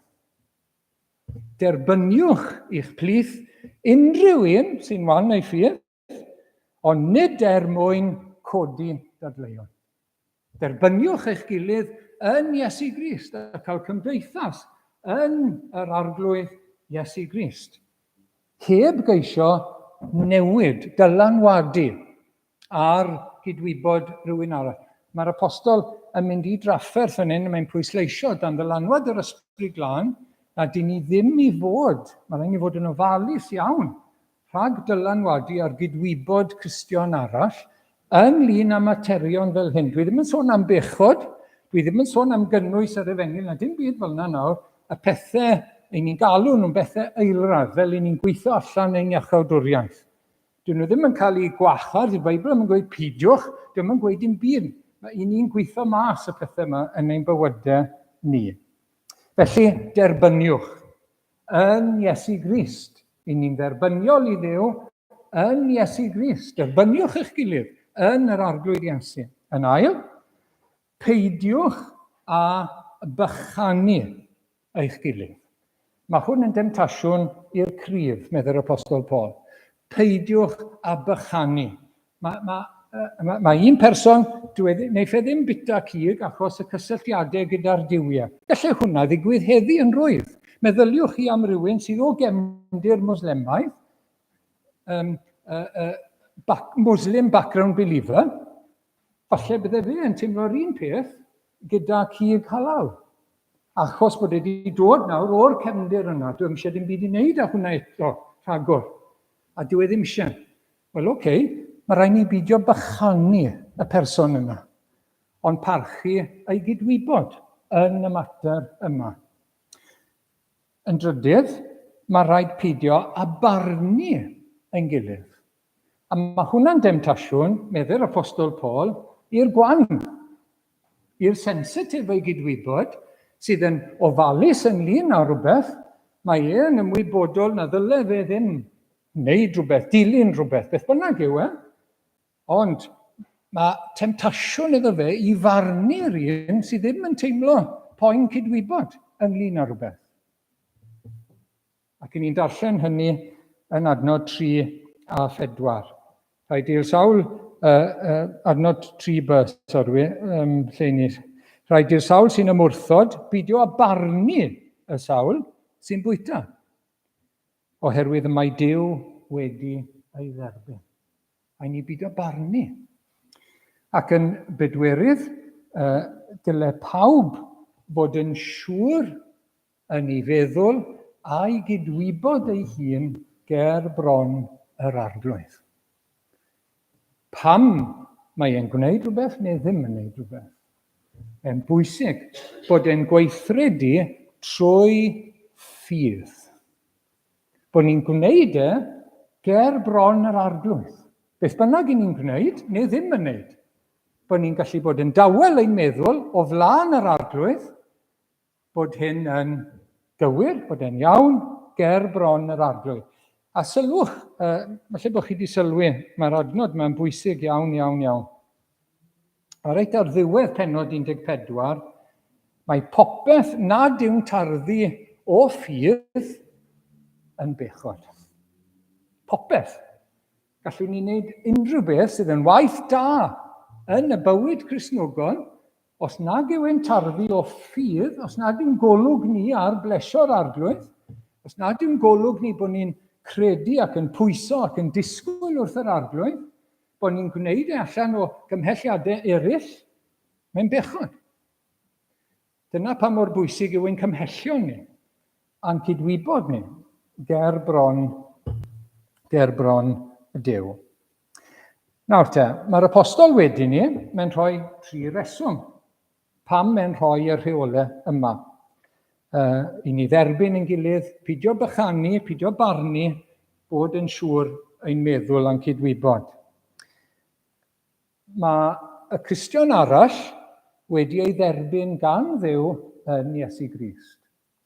Derbyniwch i'ch plith unrhyw un sy'n wan ei ffydd, ond nid er mwyn codi dadleuon. Derbyniwch eich gilydd yn Iesu Grist a cael cymdeithas yn yr Arglwydd Iesu Grist. Heb geisio newid, dylanwadu ar gydwybod rhywun arall. Mae'r apostol yn mynd i drafferth fan hyn, mae'n pwysleisio dan ddylanwad yr Ysbryd Glân, na dyn ni ddim i fod, mae rhaid ni fod yn ofalus iawn rhag dylanwadu ar gydwybod Cristion arall ynglyn â materion fel hyn. Dwi ddim yn sôn am bechod, dwi ddim yn sôn am gynnwys yr efengyl, na dim byd fel yna nawr, y pethau ein ni'n galw nhw'n bethau eilradd, fel ein ni'n gweithio allan ein iachawdwriaeth. Dyn nhw ddim yn cael eu gwahardd, y Beibl ddim yn gweud peidiwch, dyn nhw'n gweud dim byd. Mae i ni'n gweithio mas y pethau yma yn ein bywydau ni. Felly, derbyniwch yn Iesu Grist. I ni'n dderbyniol i Dduw yn Iesu Grist. Derbyniwch eich gilydd yn yr Arglwydd Iesu. Yn ail, peidiwch â bychanu eich gilydd. Mae hwn yn demtasiwn i'r cryf, meddai'r Apostol Paul. Peidiwch â bychanu. Mae, mae, mae, mae un person, dwi, e neiff e ddim bita cig achos y cysylltiadau gyda'r duwiau. Gallai hwnna ddigwydd heddi yn rwydd. Meddyliwch chi am rywun sydd o gefndir Moslemaidd, um, back, Muslim background believer, Falle bydde fe yn teimlo'r un peth gyda cig halal. Achos bod e wedi dod nawr o'r cefndir yna, dwi'm eisiau dim byd i wneud â hwnna eto, rhagor. A dyw e ddim eisiau. Wel, oce, okay, mae rhaid ni beidio bychanu y person yna, ond parchu ei gydwybod yn y mater yma. Yn drydydd, mae rhaid peidio â barnu ein gilydd. A mae hwnna'n demtasiwn, meddai'r Apostol Paul, i'r gwan, i'r sensitif o'i gydwybod, sydd yn ofalus ynglyn â rhywbeth, mae e'n ymwybodol na ddyle fe ddim wneud rhywbeth, dilyn rhywbeth, beth bynnag yw e. Ond mae temtasiwn iddo fe i farnu'r un sydd ddim yn teimlo poen cydwybod ynglyn â rhywbeth. Ac i ni'n darllen hynny yn adnod 3 a 4. Rhaid i'r sawl, uh, uh, adnod 3b, sorry, um, lle ni. Rhaid i'r sawl sy'n ymwrthod beidio â barnu y sawl sy'n bwyta, oherwydd y mae Duw wedi ei dderbyn. A i ni bidio barnu. Ac yn bedwerydd, dyle pawb fod yn siŵr yn ei feddwl a'i gydwybod ei hun ger bron yr Arglwydd. Pam mae e'n gwneud rhywbeth neu ddim yn gwneud rhywbeth. Mae'n bwysig bod e'n gweithredu trwy ffydd. Bod ni'n gwneud e ger bron yr Arglwydd. Beth bynnag i ni'n gwneud neu ddim yn gwneud. Bod ni'n gallu bod yn dawel ein meddwl o flaen yr Arglwydd bod hyn yn gywir, bod e'n iawn, ger bron yr Arglwydd. A sylwch, falle bod chi wedi sylwi, mae'r adnod yma'n bwysig iawn, iawn, iawn. A reit ar ddiwedd penod 14, mae popeth nad yw'n tarddu o ffydd yn bechod. Popeth. Gallwn ni wneud unrhyw beth sydd yn waith da yn y bywyd Cristnogol, os nag yw e'n tarddu o ffydd, os nad yw'n golwg ni ar blesio'r Arglwydd, os nad yw'n golwg ni bod ni'n credu ac yn pwyso ac yn disgwyl wrth yr Arglwydd, bod ni'n gwneud e allan o gymhelliadau eraill, mae'n bechod. Dyna pa mor bwysig yw ein cymhellion ni a'n cydwybod ni ger bron, ger bron Duw. Nawr te, mae'r apostol wedi ni, mae'n rhoi tri reswm pam mae'n rhoi y rheolau yma. I ni dderbyn yn gilydd, pidio bychanu, pidio barnu, bod yn siŵr ein meddwl a'n cydwybod. Mae y Cristion arall wedi ei dderbyn gan Dduw yn Iesu Grist.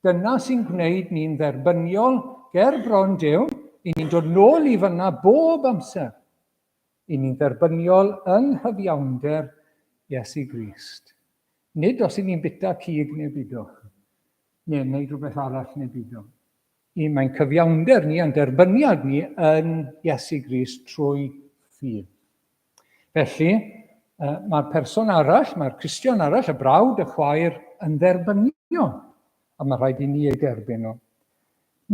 Dyna sy'n gwneud ni'n dderbyniol ger bron Duw, i ni'n dod nôl i fyna bob amser. I ni'n dderbyniol yng nghyfiawnder Iesu Grist. Nid os i ni'n bita cig neu bido, neu wneud rhywbeth arall neu bido. I mae'n cyfiawnder ni a'n derbyniad ni yn Iesu Grist trwy ffydd. Felly, mae'r person arall, mae'r Cristion arall, y brawd, y chwaer, yn dderbyniol, a mae rhaid i ni ei derbyn nhw.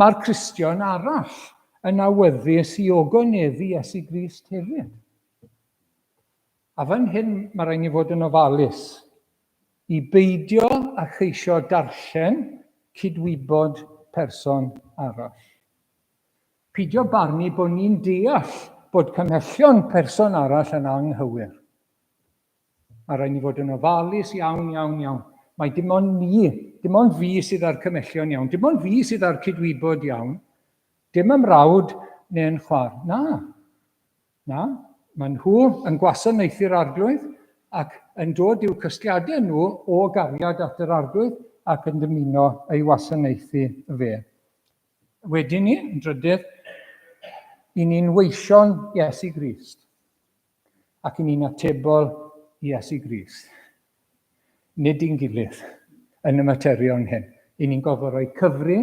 Mae'r Cristion arall yn awyddus i ogoneddu Iesu Grist hefyd. A fan hyn mae rhaid ni fod yn ofalus i beidio â cheisio darllen cydwybod person arall. Peidio barnu bod ni'n deall bod cymhellion person arall yn anghywir. Mae rhaid ni fod yn ofalus iawn, iawn, iawn. Mae dim ond ni, dim ond fi sydd â'r cymhellion iawn, dim ond fi sydd â'r cydwybod iawn, dim ymrawd neu'n chwar. Na, na, mae nhw yn gwasanaethu'r Arglwydd ac yn dod i'w cysgliadau nhw o gariad at yr Arglwydd ac yn dymuno ei wasanaethu fe. Wedyn ni, yn drydydd, i ni'n weision Iesu Grist ac i ni'n atebol i Iesu Grist. Nid i'n gilydd yn y materion hyn. I ni'n gofod rhoi cyfri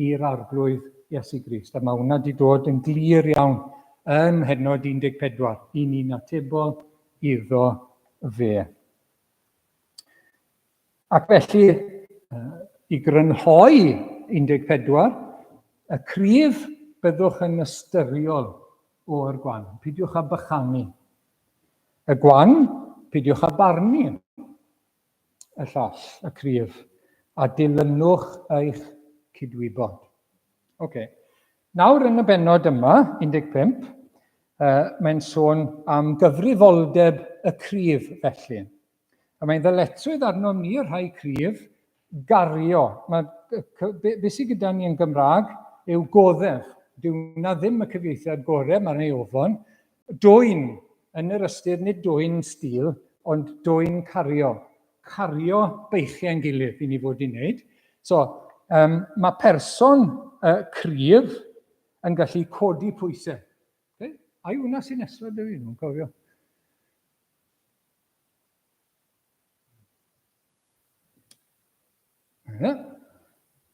i'r Arglwydd Iesu Grist. A mae hwnna wedi dod yn glir iawn ym mhennod 14. I ni'n atebol iddo fe. Ac felly, i grynhoi 14, y cryf byddwch yn ystyriol o'r gwan. Pidiwch â bychanu. Y gwan, pidiwch â barnu y llall, y cryf, a dilynwch eich cydwybod. Ok. Nawr yn y bennod yma, 15, mae'n sôn am gyfrifoldeb y cryf felly. A mae'n ddyletswydd arnom ni, y rhai cryf, gario. Mae, be, be sydd gyda ni yn Gymraeg yw goddef. Dyw hwnna ddim y cyfieithiad gorau, mae'n ei ofon. Dwyn, yn yr ystyr nid dwyn stil, ond dwyn cario. Cario beichiau'n gilydd i ni fod i wneud. So, mae person cryf yn gallu codi pwysau. Okay? Ai hwnna sy'n nesaf, dwi ddim yn cofio. Yeah.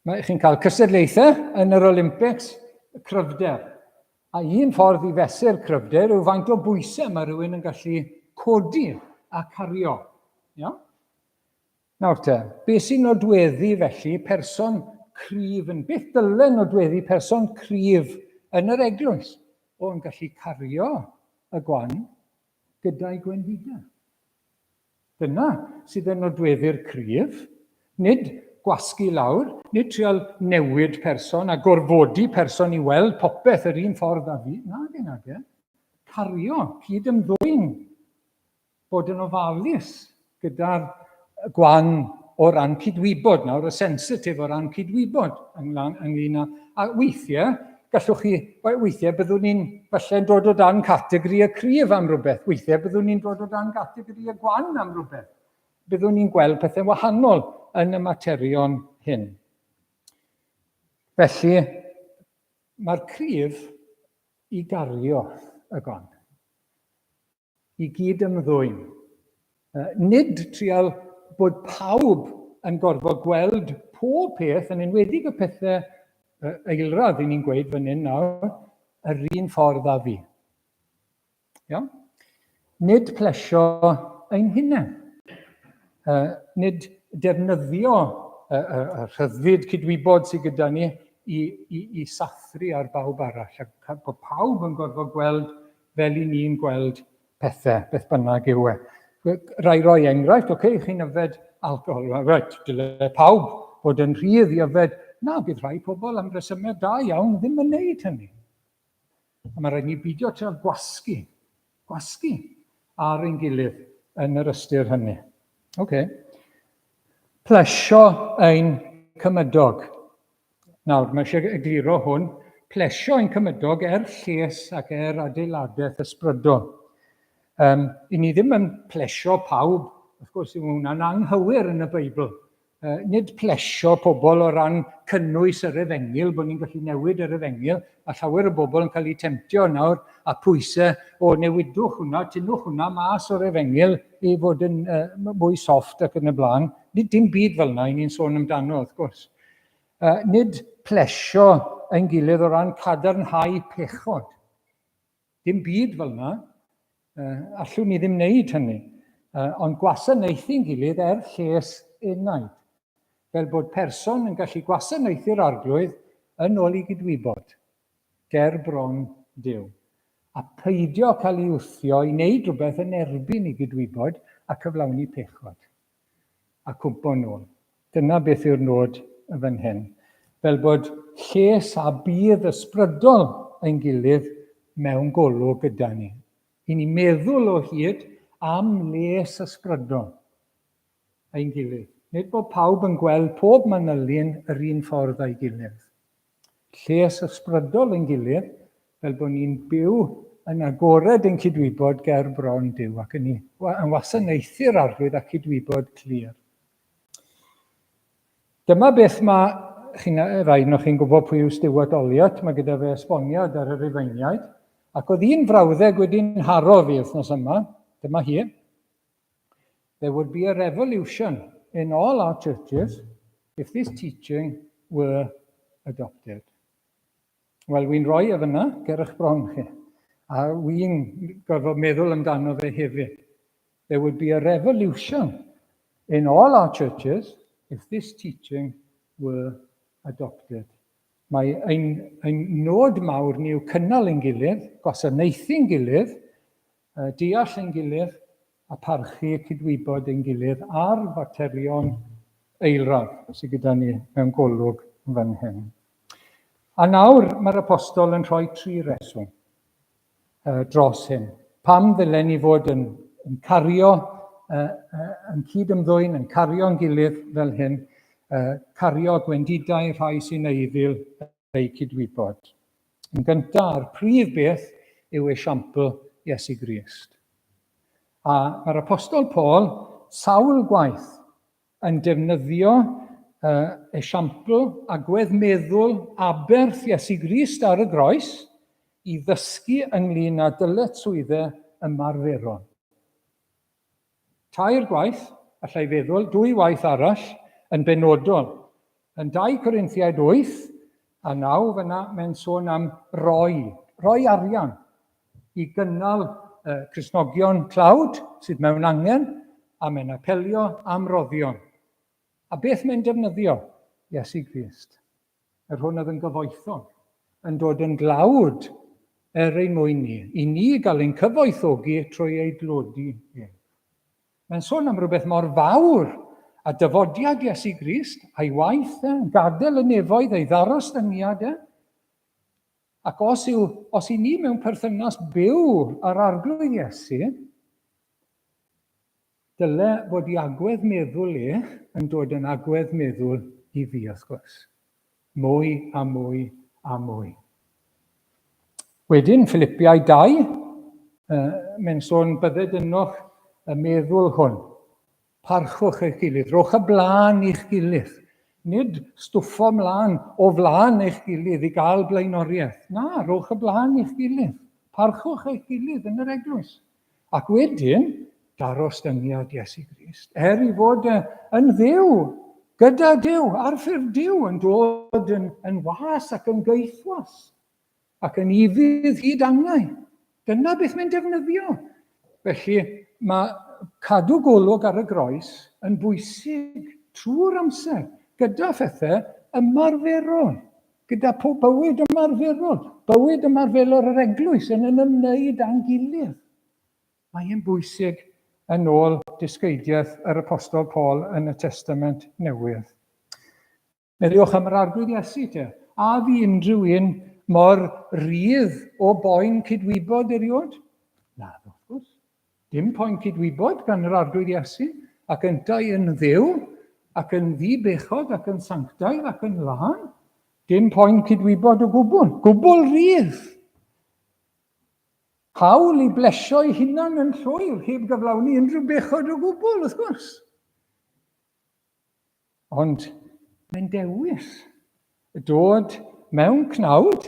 Mae chi'n cael cystadlaethau yn yr Olympics, cryfder. A un ffordd i fesur cryfder yw faint o bwysau mae rhywun yn gallu codi a cario. Iawn? Nawr te, beth sy'n nodweddu felly person cryf yn... Beth dyle nodweddu person cryf yn yr eglwys? O, yn gallu cario. y gwan gyda'i gwendidau. Dyna sydd yn nodweddu'r cryf, nid gwasgu lawr, nid trial newid person a gorfodi person i weld popeth yr un ffordd â fi. Nage, nage. Cario, cyd-ymddwyn, bod yn ofalus gyda'r gwan o ran cydwybod nawr, y sensitif o ran cydwybod ynglyn â... A weithiau, gallwch chi, weithiau byddwn ni'n falle'n dod o dan categori y cryf am rhywbeth, weithiau byddwn ni'n dod o dan gategori y gwan am rhywbeth. Byddwn ni'n gweld pethau wahanol yn y materion hyn. Felly, mae'r cryf i gario y gwan. I gyd ymddwyn. Nid trial bod pawb yn gorfod gweld pob peth, yn enwedig y pethau eilradd i ni'n gweud fan hyn nawr, yr un ffordd â fi. Iawn? Nid plesio ein hunain. Nid defnyddio y, y, y rhyddid cydwybod sydd gyda ni i, i, i sathru ar bawb arall. A bod pawb yn gorfod gweld fel i ni'n gweld pethau, beth bynnag yw e. Rai roi enghraifft, oce, okay, chi'n yfed alcohol, right, dyle pawb fod yn rhydd i yfed. Na, bydd rhai pobl am resymau da iawn ddim yn neud hynny. A mae rhaid ni beidio trio gwasgu, gwasgu ar ein gilydd yn yr ystyr hynny. Oce. Okay. Plesio ein cymydog. Nawr, mae eisiau egluro hwn. Plesio ein cymydog er lles ac er adeiladaeth ysbrydol. Um, I ni ddim yn plesio pawb, wrth gwrs, yw hwnna'n anghywir yn y Beibl. Uh, nid plesio pobl o ran cynnwys yr efengyl, bod ni'n gallu newid yr efengyl, a llawer o bobl yn cael eu temtio nawr a pwysau o newidwch hwnna, tynwch hwnna mas o'r efengyl i fod yn uh, mwy soft ac yn y blaen. Nid dim byd fel yna i ni'n sôn amdano, wrth gwrs. Uh, nid plesio ein gilydd o ran cadarnhau pechod. Dim byd fel yna. Uh, allwn ni ddim wneud hynny. Uh, ond gwasanaethu'n gilydd er lles enaid. Fel bod person yn gallu gwasanaethu'r arglwydd yn ôl i gydwybod, ger bron Duw. A peidio cael ei wthio i wneud rhywbeth yn erbyn i gydwybod a cyflawni pechod. a cwmpo nôl. Dyna beth yw'r nod y fan hyn. Fel bod lles a budd ysbrydol ein gilydd mewn golwg gyda ni. I ni meddwl o hyd am les ysbrydol ein gilydd. Nid bod pawb yn gweld pob manylun yr un ffordd â'i gilydd. Lles ysbrydol ein gilydd, fel bod ni'n byw yn agored yn cydwybod ger bron Duw ac yn, yn wasanaethu'r arglwydd a cydwybod clir. Dyma beth mae, chi'n, rai ohonoch chi'n gwybod pwy yw Stuart Olliott, mae gyda fe esboniad ar y Rufeiniaid, ac oedd un frawddeg wedi'n nharo fi wythnos yma, dyma hi. There would be a revolution in all our churches if this teaching were adopted. Wel, wy'n rhoi e fyna, ger eich bron chi. A wy'n gorfod meddwl amdano fe hefyd. There would be a revolution in all our churches if this teaching were adopted. Mae ein, ein nod mawr ni yw cynnal ein gilydd, gwasanaethu'n gilydd, deall ein gilydd a pharchu cydwybod ein gilydd ar faterion eilradd sydd gyda ni mewn golwg fan hyn. A nawr mae'r apostol yn rhoi tri reswm dros hyn. Pam ddylen ni fod yn, yn cario, yn cyd-ymddwyn, yn cario'n gilydd fel hyn, cario gwendidau rhai sy'n eiddil eu cydwybod. Yn gyntaf, a'r prif beth yw esiampl Iesu Grist. A mae'r Apostol Paul sawl gwaith yn defnyddio uh, esiampl agwedd meddwl aberth Iesu Grist ar y groes i ddysgu ynglyn â dyletswyddau ymarferol. Tair gwaith, allai feddwl, dwy waith arall yn benodol. Yn 2 Corinthiaid 8 a 9 fyna, mae'n sôn am roi, roi arian i gynnal uh, Cristnogion tlawd sydd mewn angen, a mae'n apelio am roddion. A beth mae'n defnyddio? Iesu Grist. Yr hwn oedd yn gyfoethog, yn dod yn dlawd er ein mwyn ni, i ni gael ein cyfoethogi trwy ei dlodi ef. Mae'n sôn am rhywbeth mor fawr a dyfodiad Iesu Grist, a'i waith e, yn gadael y nefoedd, ei ddarostyngiad e. Ac os yw, os i ni mewn perthynas byw â'r Arglwydd Iesu, dyle fod i agwedd meddwl e yn dod yn agwedd meddwl i fi, wrth gwrs. Mwy a mwy a mwy. Wedyn, Philippiau 2, uh, mae'n sôn bydded ynoch y meddwl hwn. Parchwch eich gilydd, rhowch y blaen i'ch gilydd. Nid stwffo mlaen o flaen eich gilydd i gael blaenoriaeth. Na, rhowch y blaen i'ch gilydd. Parchwch eich gilydd yn yr eglwys. Ac wedyn, darostyngiad Iesu Grist, er i fod yn ddiw, gyda Duw, ar ffurf Duw, yn dod yn, yn was ac yn gaethwas, ac yn ufudd hyd angau. Dyna beth mae'n defnyddio. Felly mae cadw golwg ar y groes yn bwysig trwy'r amser, gyda phethau ymarferol, gyda pob bywyd ymarferol, bywyd ymarferol yr eglwys yn yn ymwneud â'n gilydd. Mae e'n bwysig yn ôl dysgeidiaeth yr Apostol Paul yn y Testament Newydd. Meddyliwch am yr Arglwydd Iesu te. A fu unrhyw un mor rydd o boen cydwybod erioed? Na, wrth gwrs. Dim poen cydwybod gan yr Arglwydd Iesu, ac yntau yn ddiw, ac yn ddi-bechod, ac yn sanctaidd, ac yn lân. Dim poen cydwybod o gwbl. Gwbl rydd. Hawl i blesio'i hunan yn llwyr, heb gyflawni unrhyw bechod o gwbl, wrth gwrs. Ond mae'n dewis dod mewn cnawd,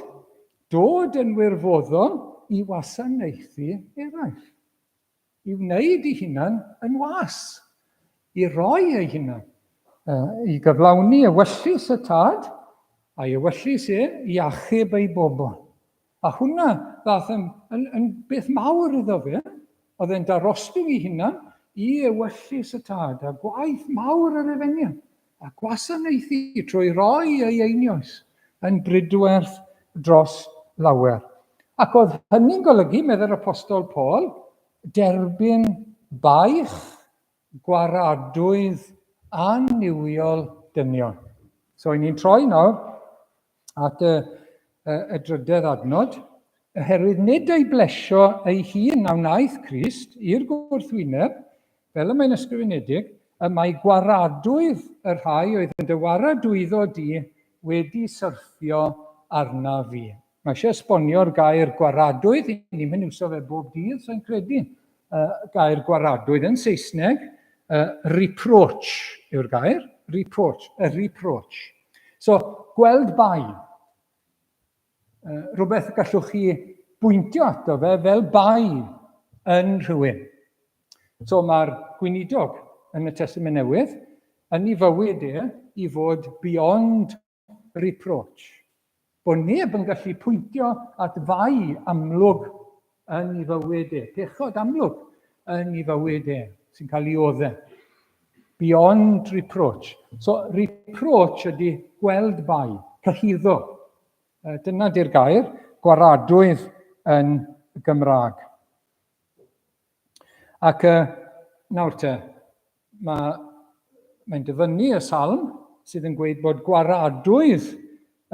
dod yn wirfoddol i wasanaethu eraill, i wneud ei hunan yn was, i roi ei hunan, i gyflawni ewyllys y Tad, a'i ewyllys e i achub ei bobl. A hwnna ddaeth yn, yn, yn beth mawr iddo fe. Oedd e'n darostwng ei hunan i ewyllys y tad a gwaith mawr yr efengyl a gwasanaethu trwy roi ei einioes yn bridwerth dros lawer. Ac oedd hynny'n golygu, meddai'r Apostol Paul, derbyn baich gwaradwydd annuwiol dynion. So, i ni'n troi nawr at y, y, y drydedd adnod, oherwydd nid ei blesio ei hun a wnaeth Crist i'r gwrthwyneb, fel y mae'n ysgrifenedig, y mae gwaradwydd y rhai oedd yn dy waradwyddo di wedi syrthio arna fi. Mae eisiau esbonio'r gair gwaradwydd, i ni'n mynd iwso fe bob dydd, sa'n credu. Uh, gair gwaradwydd yn Saesneg, uh, reproach yw'r gair, reproach, a reproach. So, gweld bai. Uh, rhywbeth gallwch chi bwyntio ato fe fel bai yn rhywun. So mae'r gweinidog yn y Testament Newydd yn ei fywyd e i fod beyond reproach. Bod neb yn gallu pwyntio at fai amlwg yn ei fywyd e, pechod amlwg yn ei fywyd e, sy'n cael ei odde. Beyond reproach. So reproach ydy gweld bai, cyhuddo. Dyna di'r gair, gwaradwydd yn Gymraeg. Ac nawr te, mae, mae'n dyfynnu y salm sydd yn gweud bod gwaradwydd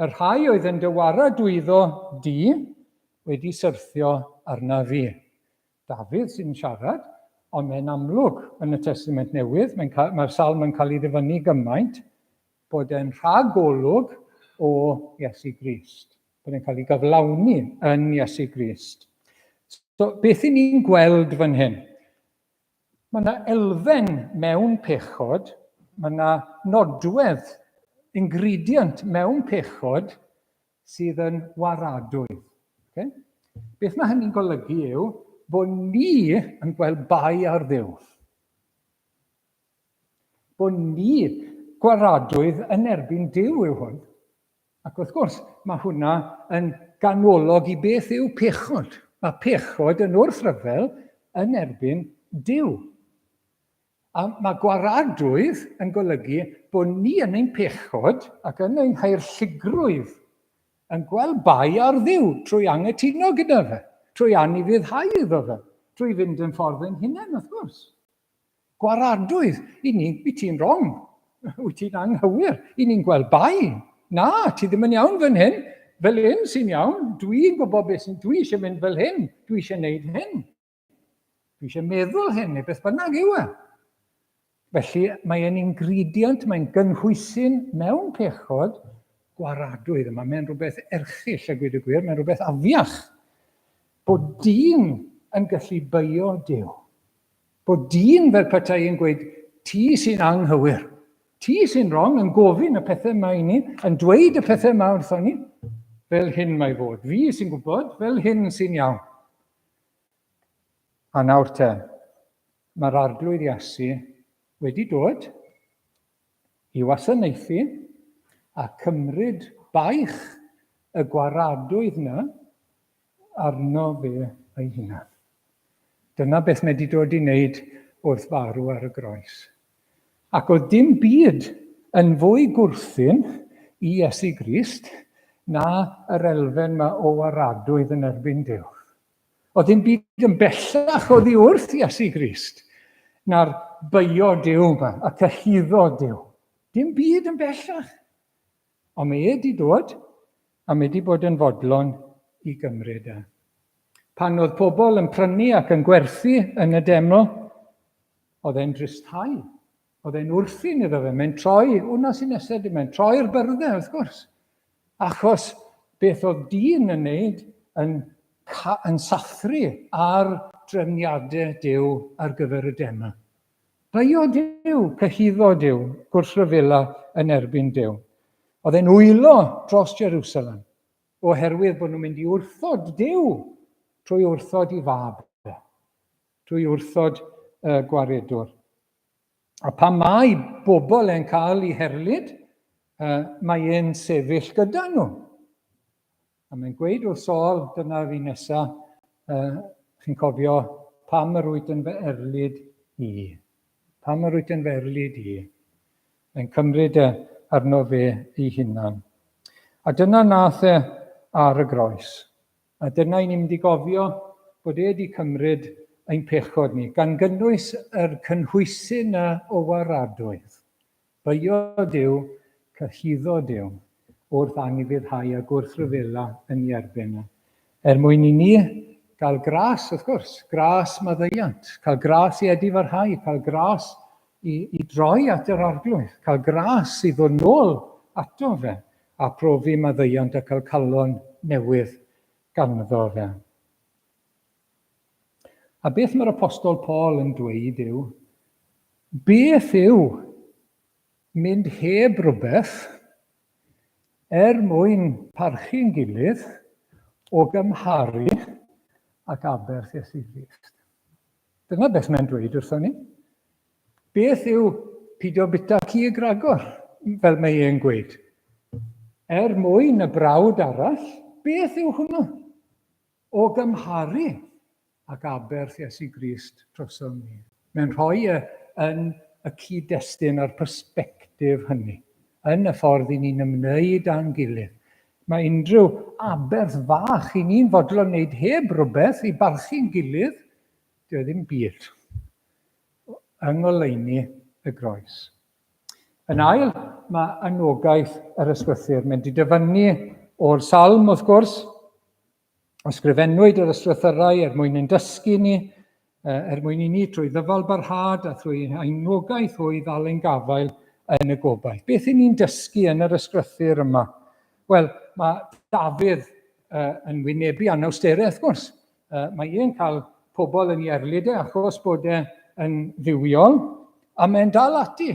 y rhai oedd yn dy waradwyddo di wedi syrthio arna fi. Dafydd sy'n siarad, ond mae'n amlwg yn y Testament Newydd, mae'n mae'r salm yn cael ei ddyfynnu gymaint, bod e'n rhagolwg o Iesu Grist. Bod e'n cael ei gyflawni yn Iesu Grist. So, beth i ni'n gweld fan hyn? Mae yna elfen mewn pechod, mae yna nodwedd, ingredient mewn pechod sydd yn waradwydd. Okay? Beth mae hynny'n golygu yw bod ni yn gweld bai ar Dduw. Bod ni gwaradwydd yn erbyn Duw yw hwn. Ac wrth gwrs, mae hwnna yn ganolog i beth yw pechod. Mae pechod yn wrthryfel yn erbyn Duw. A mae gwaradwydd yn golygu bod ni yn ein pechod ac yn ein haerllugrwydd Yn gweld bai ar Dduw trwy anghytuno gyda fe, trwy anufuddhau iddo fe, trwy fynd yn ffordd ein hunain, wrth gwrs. Gwaradwydd, i ni, wyt ti'n wrong, wyt ti'n anghywir, i ni'n gweld bai. Na, ti ddim yn iawn fan hyn, fel hyn sy'n iawn, dwi'n gwybod beth sy'n, dwi eisiau mynd fel hyn, dwi eisiau gwneud hyn. Dwi eisiau meddwl hyn, neu beth bynnag yw e. Felly, mae e'n ingredient, mae'n gynhwysyn mewn pechod gwaradwydd yma. Mae'n rhywbeth erchyll, a gweud y gwir, mae'n rhywbeth afiach. Bod dyn yn gallu beio Duw. Bod dyn fel petai yn gweud, ti sy'n anghywir, ti sy'n wrong, yn gofyn y pethau yma i ni, yn dweud y pethau yma wrthon ni, fel hyn mae fod. Fi sy'n gwybod, fel hyn sy'n iawn. A nawr te, mae'r Arglwydd Iesu wedi dod i wasanaethu a cymryd baich y gwaradwydd 'na arno fe ei hunan. Dyna beth mae wedi dod i wneud wrth farw ar y groes. Ac oedd dim byd yn fwy gwrthun i Iesu Grist na yr elfen yma o waradwydd yn erbyn Duw. Oedd dim byd yn bellach oddi wrth Iesu Grist na'r beio Duw yma a cyhuddo Duw. Dim byd yn bellach. Ond mae e wedi dod a mae wedi bod yn fodlon i gymryd e. Pan oedd pobl yn prynu ac yn gwerthu yn y deml, oedd e'n dristhau. Oedd e'n wrthun iddo fe. Mae'n troi, wna sy'n nesaf, mae'n troi'r byrddau, wrth gwrs. Achos beth oedd dyn yn neud yn, yn sathru ar drefniadau Duw ar gyfer y deml. Beio Duw, cyhuddo Duw, gwrthryfela yn erbyn Duw. Oedd e'n wylo dros Jerusalem oherwydd bod nhw'n mynd i wrthod Duw trwy wrthod i fab, trwy wrthod y gwaredwr. A pan mae bobl yn cael eu herlid, mae e'n sefyll gyda nhw. A mae'n gweud wrth Saul, dyna fi nesa, chi'n cofio, pam yr wyt yn fy erlid i? Pam yr wyt yn fy erlid i? Mae'n cymryd e arno fe ei hunan. A dyna nath e ar y groes. A dyna i ni'n mynd i gofio bod e wedi cymryd ein pechod ni, gan gynnwys yr cynhwysyn na o waradwydd. Beio Duw, cyhuddo Duw, wrth anufuddhau a gwrthryfela yn ei erbyn e. Er mwyn i ni gael gras, wrth gwrs, gras maddeuant, cael gras i edifarhau, cael gras i, i droi at yr Arglwydd, cael gras i ddod nôl ato fe a profi maddeuant a cael calon newydd ganddo fe. A beth mae'r Apostol Paul yn dweud yw, beth yw mynd heb rywbeth er mwyn parchu'n gilydd o gymharu ac aberth Iesu Grist? Dyna beth mae'n dweud wrthon ni. Beth yw pidio bita cig ragor, fel mae e'n gweud? Er mwyn y brawd arall, beth yw hwnnw? O gymharu ag aberth Iesu Grist drosom ni. Mae'n rhoi e yn y cyd-destun a'r persbectif hynny, yn y ffordd i ni'n ymwneud â'n gilydd. Mae unrhyw aberth fach i ni'n fodlon wneud heb rywbeth i barchu'n gilydd, dyw e ddim byd yng ngoleuni y groes. Yn ail, mae anogaeth yr ysgrythur. Mae'n di dyfynnu o'r salm, wrth gwrs. Ysgrifennwyd yr ysgrythyrau er mwyn ein dysgu ni, er mwyn i ni trwy ddyfal barhad a thrwy anogaeth hwy ddal ein gafael yn y gobaith. Beth i ni'n dysgu yn yr ysgrythur yma? Wel, mae Dafydd yn wynebu anawsterau, wrth gwrs. Mae e'n cael pobl yn ei erlid e achos bod e yn dduwiol, a mae'n dal ati,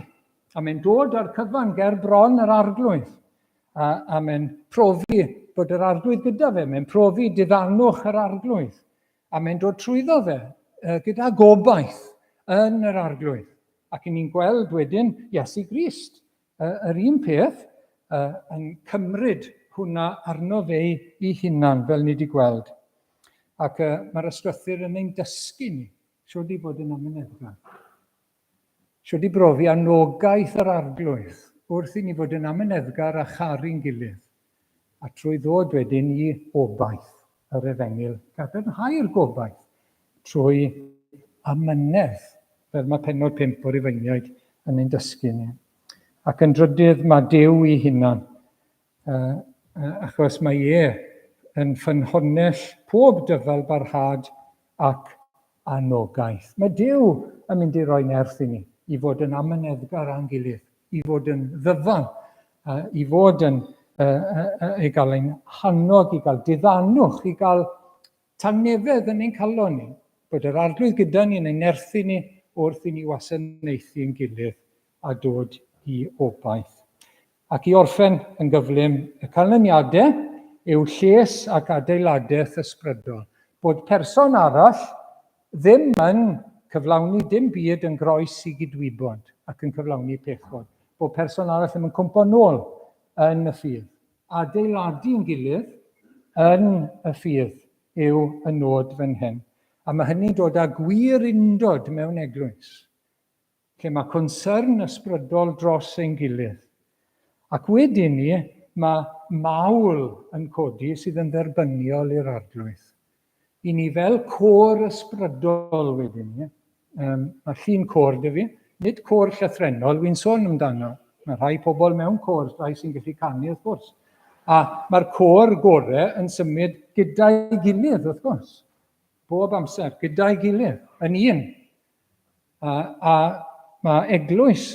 a mae'n dod â'r cyfan ger bron yr arglwydd, a, a mae'n profi bod yr arglwydd gyda fe, mae'n profi diddanwch yr arglwydd, a mae'n dod trwyddo fe gyda gobaith yn yr arglwydd. Ac i ni'n gweld wedyn Iesu Grist Yr un peth, yn cymryd hwnna arno fe ei hunan, fel ni wedi gweld. Ac mae'r ysgrythur yn ein dysgu ni, siwr di bod yn amyneddgar. Siwr di brofi anogaeth yr arglwydd wrth i ni fod yn amyneddgar a charu'n gilydd. a trwy ddod wedyn i obaith yr efengyl, gadarnhau'r gobaith trwy amynedd, fel mae pennod 5 o'r Rufeiniaid yn ein dysgu ni. Ac yn drydydd, mae Duw i hunan, achos mae e yn ffynhonnell pob dyfal barhad ac anogaeth. Mae Duw yn mynd i roi nerth i ni, i fod yn amyneddgar â'n gilydd, i fod yn ddyfal, i fod yn ei gael ein hannog, i gael diddanwch, i gael tangnefedd yn ein calon ni, bod yr Arglwydd gyda ni yn ein nerthu ni wrth i ni wasanaethu ein gilydd a dod i obaith. Ac i orffen yn gyflym, y canlyniadau yw lles ac adeiladaeth ysbrydol. Bod person arall ddim yn cyflawni dim byd yn groes i gydwybod ac yn cyflawni pechod. Bod person arall ddim yn cwmpo nôl yn y ffydd. Adeiladu'n gilydd yn y ffydd yw y nod fan hyn. A mae hynny'n dod â gwir undod mewn eglwys. lle mae concern ysbrydol dros ein gilydd. Ac wedyn ni, mae mawl yn codi sydd yn dderbyniol i'r Arglwydd. I ni fel côr ysbrydol wedyn ni, mae llun côr dy fi, nid côr llythrennol, wy'n sôn amdano. Mae rhai pobl mewn côr, rhai sy'n gallu canu wrth gwrs. A mae'r côr gore yn symud gyda'i gilydd wrth gwrs. Bob amser, gyda'i gilydd, yn un. A, a mae eglwys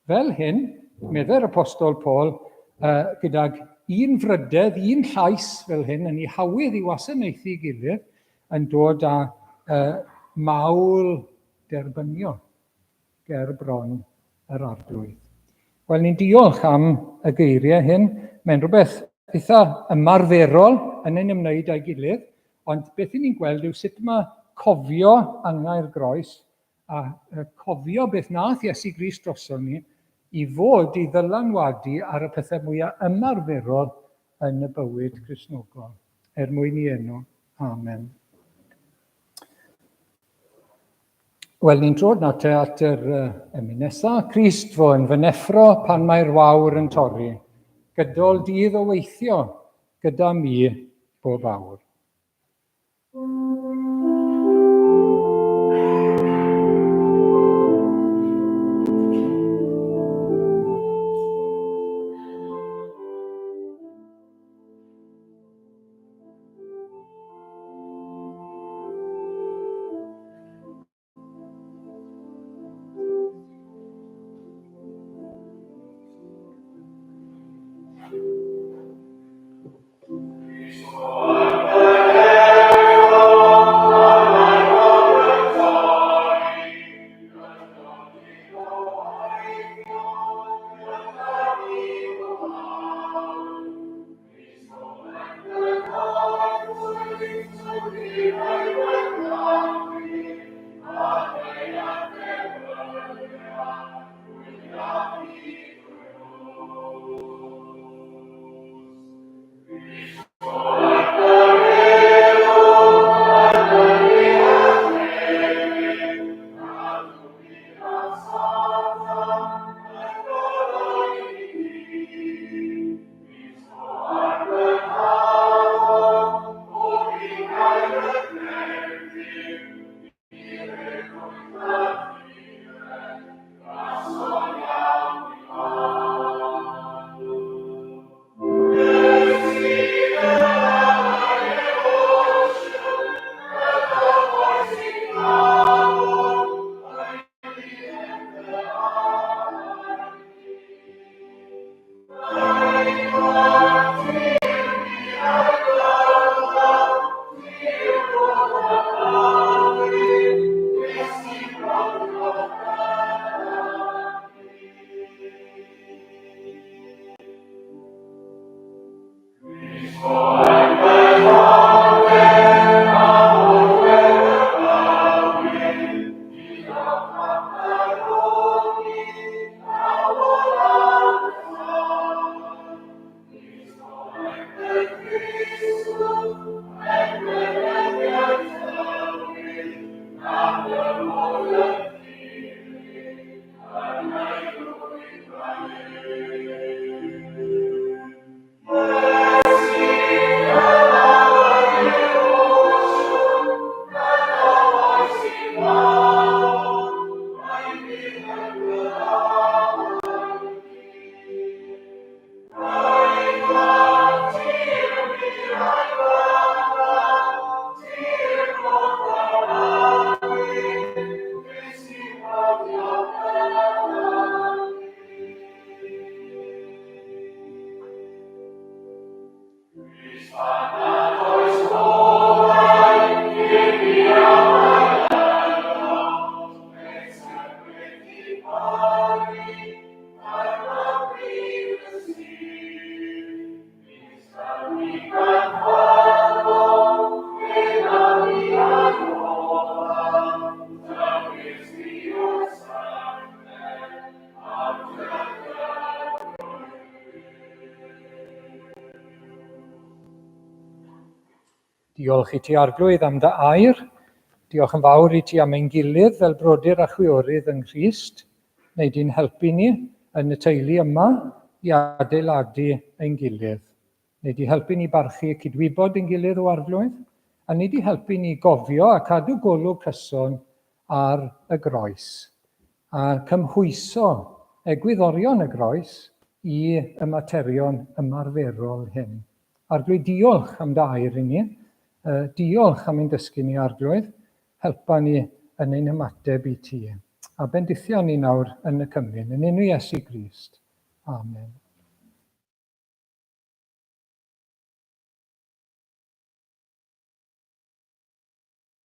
fel hyn, meddai'r Apostol Paul, uh, gydag un frydedd, un llais fel hyn, yn ei hawydd i wasanaethu gilydd, yn dod â uh, mawl derbyniol ger bron yr Arglwydd. Wel, ni'n diolch am y geiriau hyn. Mae'n rhywbeth eitha ymarferol yn ein ymwneud â'i gilydd, ond beth i ni'n gweld yw sut mae cofio angau'r groes a cofio beth nath Iesu Grist droson ni i fod i ddylanwadu ar y pethau mwyaf ymarferol yn y bywyd Cristnogol. Er mwyn i enw. Amen. Wel, ni'n dod nawr te at yr emyn nesa. Crist fo yn fy neffro pan mae'r wawr yn torri. Gydol dydd o weithio gyda mi bob awr. Diolch i ti Arglwydd am dy air. Diolch yn fawr i ti am ein gilydd fel brodyr a chwiorydd yng Nghrist. Neu di'n helpu ni yn y teulu yma i adeiladu ein gilydd. Neu di helpu ni barchu cydwybod ein gilydd o Arglwydd, a neu di helpu ni gofio a cadw golwg cyson ar y groes, a cymhwyso egwyddorion y groes i y materion ymarferol hyn. Arglwydd, diolch am dy air i ni. Diolch am ein dysgu ni, Arglwydd. Helpa ni yn ein hymateb i ti. A bendithia ni nawr yn y cymun. Yn enw Iesu Grist. Amen.